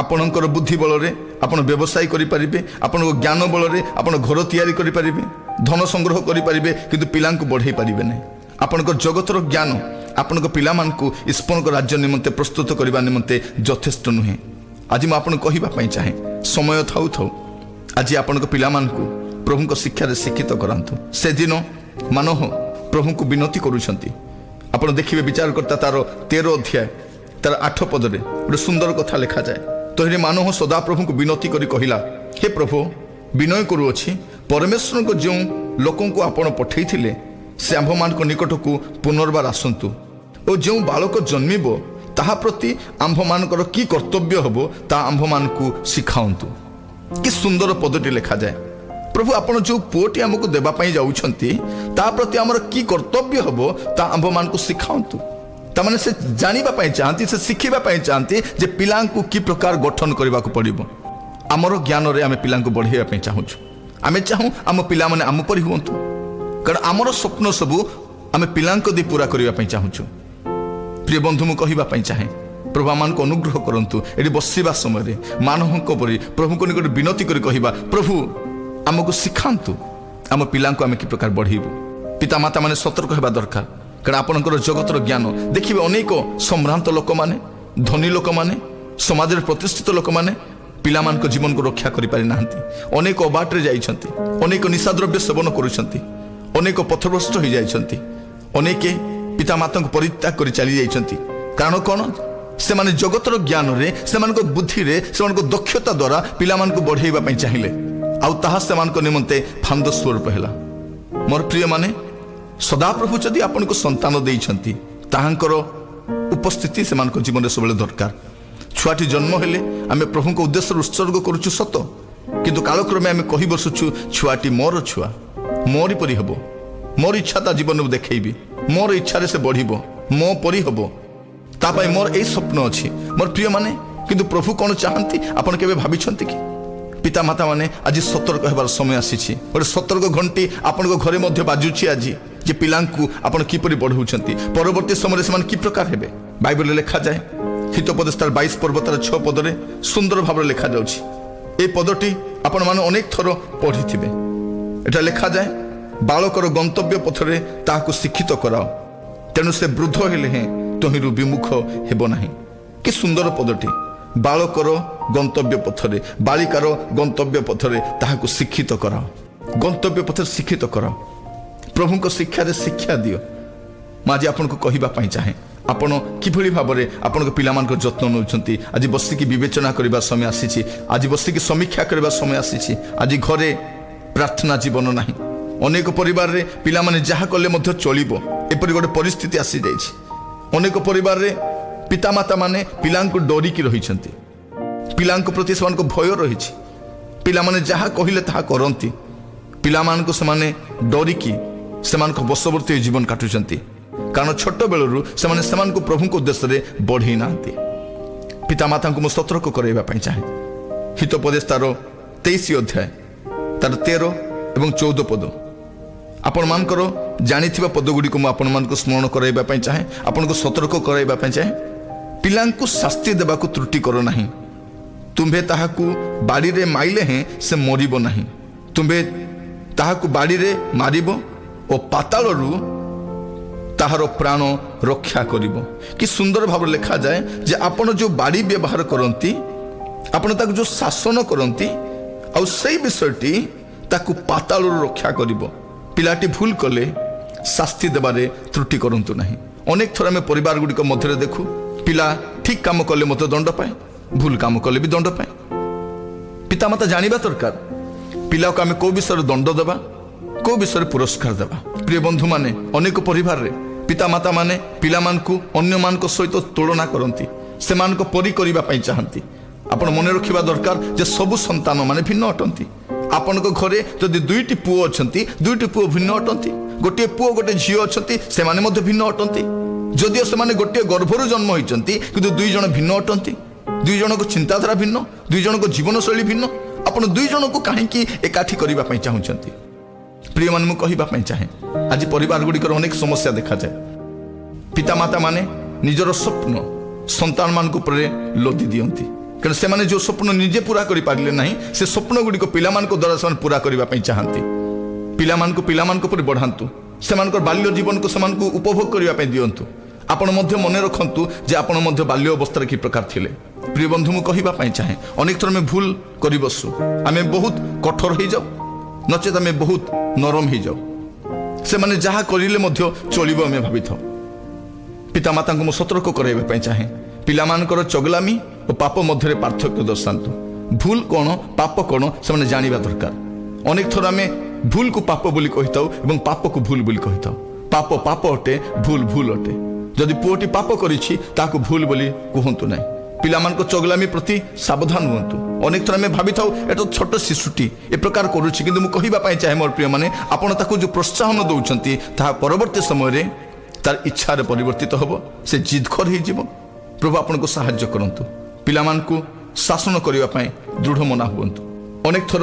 ଆପଣଙ୍କର ବୁଦ୍ଧି ବଳରେ ଆପଣ ବ୍ୟବସାୟ କରିପାରିବେ, ଆପଣଙ୍କ ଜ୍ଞାନ ବଳରେ ଆପଣ ଘର ତିଆରି କରିପାରିବେ, ଧନ ସଂଗ୍ରହ କରିପାରିବେ, କିନ୍ତୁ ପିଲାଙ୍କୁ ବଢ଼େଇ ପାରିବେ ନାହିଁ। ଆପଣଙ୍କ ଜଗତର ଜ୍ଞାନ ଆପଣଙ୍କ ପିଲାମାନଙ୍କୁ ଈଶ୍ୱରଙ୍କ ରାଜ୍ୟ ନିମନ୍ତେ ପ୍ରସ୍ତୁତ କରିବା ନିମନ୍ତେ ଯଥେଷ୍ଟ ନୁହେଁ। ଆଜି ମୁଁ ଆପଣଙ୍କୁ କହିବା ପାଇଁ ଚାହେଁ, ସମୟ ଥାଉ ଥାଉ ଆଜି ଆପଣଙ୍କ ପିଲାମାନଙ୍କୁ ପ୍ରଭୁଙ୍କ ଶିକ୍ଷାରେ ଶିକ୍ଷିତ କରାନ୍ତୁ। ସେଦିନ ମାନୋହ ପ୍ରଭୁଙ୍କୁ ବିନତି କରୁଛନ୍ତି। ଆପଣ ଦେଖିବେ, ବିଚାରକର୍ତ୍ତା ତାର 13 ଅଧ୍ୟାୟ ତାର 8 ପଦରେ ଗୋଟେ ସୁନ୍ଦର କଥା ଲେଖାଯାଏ। ତହିଁରେ ମାନୋହ ସଦାପ୍ରଭୁଙ୍କୁ ବିନତି କରି କହିଲା, "ହେ ପ୍ରଭୁ, ବିନୟ କରୁଅଛି, ପରମେଶ୍ୱରଙ୍କ ଯେଉଁ ଲୋକଙ୍କୁ ଆପଣ ପଠେଇଥିଲେ, ସେ ଆମ୍ଭମାନଙ୍କ ନିକଟକୁ ପୁନର୍ବାର ଆସନ୍ତୁ ଓ ଯେଉଁ ବାଳକ ଜନ୍ମିବ, ତାହା ପ୍ରତି ଆମ୍ଭମାନଙ୍କର କି କର୍ତ୍ତବ୍ୟ ହେବ, ତାହା ଆମ୍ଭମାନଙ୍କୁ ଶିଖାଅନ୍ତୁ।" କି ସୁନ୍ଦର ପଦଟି ଲେଖାଯାଏ। ପ୍ରଭୁ, ଆପଣ ଯେଉଁ ପୁଅଟି ଆମକୁ ଦେବା ପାଇଁ ଯାଉଛନ୍ତି, ତା ପ୍ରତି ଆମର କି କର୍ତ୍ତବ୍ୟ ହେବ, ତା ଆମ୍ଭମାନଙ୍କୁ ଶିଖାଅନ୍ତୁ। ତାମାନେ ସେ ଜାଣିବା ପାଇଁ ଚାହାନ୍ତି, ସେ ଶିଖିବା ପାଇଁ ଚାହାନ୍ତି ଯେ ପିଲାଙ୍କୁ କି ପ୍ରକାର ଗଠନ କରିବାକୁ ପଡ଼ିବ। ଆମର ଜ୍ଞାନରେ ଆମେ ପିଲାଙ୍କୁ ବଢ଼େଇବା ପାଇଁ ଚାହୁଁଛୁ। ଆମେ ଚାହୁଁ ଆମ ପିଲାମାନେ ଆମ ପରି ହୁଅନ୍ତୁ, କାରଣ ଆମର ସ୍ୱପ୍ନ ସବୁ ଆମେ ପିଲାଙ୍କ ଦେଇ ପୁରା କରିବା ପାଇଁ ଚାହୁଁଛୁ। ପ୍ରିୟ ବନ୍ଧୁ, ମୁଁ କହିବା ପାଇଁ ଚାହେଁ, ପ୍ରଭୁ ଆମମାନଙ୍କୁ ଅନୁଗ୍ରହ କରନ୍ତୁ। ଏଠି ବସିବା ସମୟରେ ମାନୋହଙ୍କ ପରି ପ୍ରଭୁଙ୍କ ନିକଟରେ ବିନତି କରି କହିବା, ପ୍ରଭୁ, ଆମକୁ ଶିଖାନ୍ତୁ ଆମ ପିଲାଙ୍କୁ ଆମେ କି ପ୍ରକାର ବଢ଼େଇବୁ। ପିତାମାତା ମାନେ ସତର୍କ ହେବା ଦରକାର, କାରଣ ଆପଣଙ୍କର ଜଗତର ଜ୍ଞାନ, ଦେଖିବେ, ଅନେକ ସମ୍ଭ୍ରାନ୍ତ ଲୋକମାନେ, ଧନୀ ଲୋକମାନେ, ସମାଜରେ ପ୍ରତିଷ୍ଠିତ ଲୋକମାନେ ପିଲାମାନଙ୍କ ଜୀବନକୁ ରକ୍ଷା କରିପାରି ନାହାନ୍ତି। ଅନେକ ଅବାଟରେ ଯାଇଛନ୍ତି, ଅନେକ ନିଶାଦ୍ରବ୍ୟ ସେବନ କରୁଛନ୍ତି, ଅନେକ ପଥଭ୍ରଷ୍ଟ ହୋଇଯାଇଛନ୍ତି, ଅନେକ ପିତାମାତାଙ୍କୁ ପରିତ୍ୟାଗ କରି ଚାଲି ଯାଇଛନ୍ତି। କାରଣ କ'ଣ? ସେମାନେ ଜଗତର ଜ୍ଞାନରେ, ସେମାନଙ୍କ ବୁଦ୍ଧିରେ, ସେମାନଙ୍କ ଦକ୍ଷତା ଦ୍ୱାରା ପିଲାମାନଙ୍କୁ ବଢ଼େଇବା ପାଇଁ ଚାହିଁଲେ ଆଉ ତାହା ସେମାନଙ୍କ ନିମନ୍ତେ ଫାନ୍ଦ ସ୍ୱରୂପ ହେଲା। ମୋର ପ୍ରିୟମାନେ, ସଦାପ୍ରଭୁ ଯଦି ଆପଣଙ୍କୁ ସନ୍ତାନ ଦେଇଛନ୍ତି, ତାହାଙ୍କର ଉପସ୍ଥିତି ସେମାନଙ୍କ ଜୀବନରେ ସବୁବେଳେ ଦରକାର। ଛୁଆଟି ଜନ୍ମ ହେଲେ ଆମେ ପ୍ରଭୁଙ୍କ ଉଦ୍ଦେଶ୍ୟରେ ଉତ୍ସର୍ଗ କରୁଛୁ ସତ, କିନ୍ତୁ କାଳକ୍ରମେ ଆମେ କହି ବସୁଛୁ, ଛୁଆଟି ମୋର ଛୁଆ, ମୋରି ପରି ହେବ, ମୋର ଇଚ୍ଛା ତା ଜୀବନକୁ ଦେଖେଇବି, ମୋର ଇଚ୍ଛାରେ ସେ ବଢ଼ିବ, ମୋ ପରି ହେବ, ତା ପାଇଁ ମୋର ଏଇ ସ୍ୱପ୍ନ ଅଛି। ମୋର ପ୍ରିୟମାନେ, କିନ୍ତୁ ପ୍ରଭୁ କ'ଣ ଚାହାନ୍ତି, ଆପଣ କେବେ ଭାବିଛନ୍ତି କି? ପିତାମାତା ମାନେ, ଆଜି ସତର୍କ ହେବାର ସମୟ ଆସିଛି। ଗୋଟେ ସତର୍କ ଘଣ୍ଟି ଆପଣଙ୍କ ଘରେ ମଧ୍ୟ ବାଜୁଛି ଆଜି ଯେ ପିଲାଙ୍କୁ ଆପଣ କିପରି ବଢ଼ାଉଛନ୍ତି, ପରବର୍ତ୍ତୀ ସମୟରେ ସେମାନେ କି ପ୍ରକାର ହେବେ। ବାଇବଲରେ ଲେଖାଯାଏ, ହିତୋପଦେଶ ତାର 22 ପର୍ବ ତାର 6 ପଦରେ ସୁନ୍ଦର ଭାବରେ ଲେଖାଯାଉଛି। এই ପଦଟି ଆପଣମାନେ ଅନେକ ଥର ପଢ଼ିଥିବେ। ଏଟା ଲେଖାଯାଏ, ବାଳକର ଗନ୍ତବ୍ୟ ପଥରେ ତାହାକୁ ଶିକ୍ଷିତ କରାଅ, ତେଣୁ ସେ ବୃଦ୍ଧ ହେଲେ ହେଁ ତହିଁରୁ ବିମୁଖ ହେବ ନାହିଁ। କି ସୁନ୍ଦର ପଦଟି! ବାଳକର ଗନ୍ତବ୍ୟ ପଥରେ, ବାଳିକାର ଗନ୍ତବ୍ୟ ପଥରେ ତାହାକୁ ଶିକ୍ଷିତ କରାଅ। ଗନ୍ତବ୍ୟ ପଥରେ ଶିକ୍ଷିତ କରାଅ, ପ୍ରଭୁଙ୍କ ଶିକ୍ଷାରେ ଶିକ୍ଷା ଦିଅ। ମୁଁ ଆଜି ଆପଣଙ୍କୁ କହିବା ପାଇଁ ଚାହେଁ, ଆପଣ କିଭଳି ଭାବରେ ଆପଣଙ୍କ ପିଲାମାନଙ୍କ ଯତ୍ନ ନେଉଛନ୍ତି? ଆଜି ବସିକି ବିବେଚନା କରିବା ସମୟ ଆସିଛି। ଆଜି ବସିକି ସମୀକ୍ଷା କରିବା ସମୟ ଆସିଛି। ଆଜି ଘରେ ପ୍ରାର୍ଥନା ଜୀବନ ନାହିଁ। ଅନେକ ପରିବାରରେ ପିଲାମାନେ ଯାହା କଲେ ମଧ୍ୟ ଚଳିବ, ଏପରି ଗୋଟେ ପରିସ୍ଥିତି ଆସିଯାଇଛି। ଅନେକ ପରିବାରରେ ପିତାମାତା ମାନେ ପିଲାଙ୍କୁ ଡରିକି ରହିଛନ୍ତି। ପିଲାଙ୍କ ପ୍ରତି ସେମାନଙ୍କ ଭୟ ରହିଛି। ପିଲାମାନେ ଯାହା କହିଲେ ତାହା କରନ୍ତି। ପିଲାମାନଙ୍କୁ ସେମାନେ ଡରିକି ସେମାନଙ୍କ ବଶବର୍ତ୍ତୀ ହୋଇ ଜୀବନ କାଟୁଛନ୍ତି, କାରଣ ଛୋଟ ବେଳରୁ ସେମାନେ ସେମାନଙ୍କୁ ପ୍ରଭୁଙ୍କ ଉଦ୍ଦେଶ୍ୟରେ ବଢ଼େଇ ନାହାନ୍ତି। ପିତାମାତାଙ୍କୁ ମୁଁ ସତର୍କ କରାଇବା ପାଇଁ ଚାହେଁ। ହିତୋପଦେଶ ତାର 23 ଅଧ୍ୟାୟ, ତାର 13 ଏବଂ 14 ପଦ। ଆପଣମାନଙ୍କର ଜାଣିଥିବା ପଦଗୁଡ଼ିକୁ ମୁଁ ଆପଣମାନଙ୍କୁ ସ୍ମରଣ କରାଇବା ପାଇଁ ଚାହେଁ, ଆପଣଙ୍କୁ ସତର୍କ କରାଇବା ପାଇଁ ଚାହେଁ। ପିଲାଙ୍କୁ ଶାସ୍ତି ଦେବାକୁ ତ୍ରୁଟି କର ନାହିଁ। ତୁମ୍ଭେ ତାହାକୁ ବାଡ଼ିରେ ମାଇଲେ ହେଁ ସେ ମରିବ ନାହିଁ। ତୁମ୍ଭେ ତାହାକୁ ବାଡ଼ିରେ ମାରିବ ଓ ପାତାଳରୁ ତାହାର ପ୍ରାଣ ରକ୍ଷା କରିବ। କି ସୁନ୍ଦର ଭାବରେ ଲେଖାଯାଏ ଯେ ଆପଣ ଯେଉଁ ବାଡ଼ି ବ୍ୟବହାର କରନ୍ତି, ଆପଣ ତାକୁ ଯେଉଁ ଶାସନ କରନ୍ତି, ଆଉ ସେଇ ବିଷୟଟି ତାକୁ ପାତାଳରୁ ରକ୍ଷା କରିବ। ପିଲାଟି ଭୁଲ କଲେ ଶାସ୍ତି ଦେବାରେ ତ୍ରୁଟି କରନ୍ତୁ ନାହିଁ। ଅନେକ ଥର ଆମେ ପରିବାର ଗୁଡ଼ିକ ମଧ୍ୟରେ ଦେଖୁ, ପିଲା ଠିକ କାମ କଲେ ମଧ୍ୟ ଦଣ୍ଡ ପାଏ, ଭୁଲ କାମ କଲେ ବି ଦଣ୍ଡ ପାଏ। ପିତାମାତା ଜାଣିବା ଦରକାର, ପିଲାକୁ ଆମେ କୋଉ ବିଷୟରେ ଦଣ୍ଡ ଦେବା, କୋଉ ବିଷୟରେ ପୁରସ୍କାର ଦେବା। ପ୍ରିୟ ବନ୍ଧୁମାନେ, ଅନେକ ପରିବାରରେ ପିତାମାତା ମାନେ ପିଲାମାନଙ୍କୁ ଅନ୍ୟମାନଙ୍କ ସହିତ ତୁଳନା କରନ୍ତି, ସେମାନଙ୍କ ପରି କରିବା ପାଇଁ ଚାହାନ୍ତି। ଆପଣ ମନେ ରଖିବା ଦରକାର ଯେ ସବୁ ସନ୍ତାନ ମାନେ ଭିନ୍ନ ଅଟନ୍ତି। ଆପଣଙ୍କ ଘରେ ଯଦି ଦୁଇଟି ପୁଅ ଅଛନ୍ତି, ଦୁଇଟି ପୁଅ ଭିନ୍ନ ଅଟନ୍ତି। ଗୋଟିଏ ପୁଅ, ଗୋଟେ ଝିଅ ଅଛନ୍ତି, ସେମାନେ ମଧ୍ୟ ଭିନ୍ନ ଅଟନ୍ତି। ଯଦିଓ ସେମାନେ ଗୋଟିଏ ଗର୍ଭରୁ ଜନ୍ମ ହୋଇଛନ୍ତି, କିନ୍ତୁ ଦୁଇ ଜଣ ଭିନ୍ନ ଅଟନ୍ତି। ଦୁଇ ଜଣଙ୍କ ଚିନ୍ତାଧାରା ଭିନ୍ନ, ଦୁଇ ଜଣଙ୍କ ଜୀବନଶୈଳୀ ଭିନ୍ନ। ଆପଣ ଦୁଇ ଜଣଙ୍କୁ କାହିଁକି ଏକାଠି କରିବା ପାଇଁ ଚାହୁଁଛନ୍ତି? ପ୍ରିୟମାନେ, ମୁଁ କହିବା ପାଇଁ ଚାହେଁ, ଆଜି ପରିବାର ଗୁଡ଼ିକର ଅନେକ ସମସ୍ୟା ଦେଖାଯାଏ। ପିତାମାତା ମାନେ ନିଜର ସ୍ୱପ୍ନ ସନ୍ତାନମାନଙ୍କ ଉପରେ ଲଦି ଦିଅନ୍ତି, କାରଣ ସେମାନେ ଯେଉଁ ସ୍ୱପ୍ନ ନିଜେ ପୁରା କରିପାରିଲେ ନାହିଁ, ସେ ସ୍ୱପ୍ନ ଗୁଡ଼ିକ ପିଲାମାନଙ୍କ ଦ୍ୱାରା ସେମାନେ ପୁରା କରିବା ପାଇଁ ଚାହାନ୍ତି। ପିଲାମାନଙ୍କୁ ପିଲାମାନଙ୍କ ଉପରେ ବଢ଼ାନ୍ତୁ। ସେମାନଙ୍କର ବାଲ୍ୟ ଜୀବନକୁ ସେମାନଙ୍କୁ ଉପଭୋଗ କରିବା ପାଇଁ ଦିଅନ୍ତୁ। ଆପଣ ମଧ୍ୟ ମନେ ରଖନ୍ତୁ ଯେ ଆପଣ ମଧ୍ୟ ବାଲ୍ୟ ଅବସ୍ଥାରେ କି ପ୍ରକାର ଥିଲେ। ପ୍ରିୟ ବନ୍ଧୁ, ମୁଁ କହିବା ପାଇଁ ଚାହେଁ, ଅନେକ ଥର ଆମେ ଭୁଲ କରି ବସୁ। ଆମେ ବହୁତ କଠୋର ହେଇଯାଉ, ନଚେତ ଆମେ ବହୁତ ନରମ ହେଇଯାଉ। ସେମାନେ ଯାହା କରିଲେ ମଧ୍ୟ ଚଳିବ, ଆମେ ଭାବିଥାଉ। ପିତାମାତାଙ୍କୁ ମୁଁ ସତର୍କ କରାଇବା ପାଇଁ ଚାହେଁ, ପିଲାମାନଙ୍କର ଚଗଲାମି ଓ ପାପ ମଧ୍ୟରେ ପାର୍ଥକ୍ୟ ଦର୍ଶାନ୍ତୁ। ଭୁଲ କ'ଣ, ପାପ କ'ଣ, ସେମାନେ ଜାଣିବା ଦରକାର। ଅନେକ ଥର ଆମେ ଭୁଲକୁ ପାପ ବୋଲି କହିଥାଉ ଏବଂ ପାପକୁ ଭୁଲ ବୋଲି କହିଥାଉ। ପାପ ପାପ ଅଟେ, ଭୁଲ ଭୁଲ ଅଟେ। ଯଦି ପୁଅଟି ପାପ କରିଛି, ତାହାକୁ ଭୁଲ ବୋଲି କୁହନ୍ତୁ ନାହିଁ। ପିଲାମାନଙ୍କ ଚଗଲାମି ପ୍ରତି ସାବଧାନ ହୁଅନ୍ତୁ। ଅନେକ ଥର ଆମେ ଭାବିଥାଉ, ଏଟା ଛୋଟ ଶିଶୁଟି, ଏ ପ୍ରକାର କରୁଛି। କିନ୍ତୁ ମୁଁ କହିବା ପାଇଁ ଚାହେଁ ମୋର ପ୍ରିୟମାନେ, ଆପଣ ତାକୁ ଯେଉଁ ପ୍ରୋତ୍ସାହନ ଦେଉଛନ୍ତି, ତାହା ପରବର୍ତ୍ତୀ ସମୟରେ ତାର ଇଚ୍ଛାରେ ପରିବର୍ତ୍ତିତ ହେବ, ସେ ଜିଦଖୋର ହେଇଯିବ। ପ୍ରଭୁ ଆପଣଙ୍କୁ ସାହାଯ୍ୟ କରନ୍ତୁ। ପିଲାମାନଙ୍କୁ ଶାସନ କରିବା ପାଇଁ ଦୃଢ଼ ମନା ହୁଅନ୍ତୁ। ଅନେକ ଥର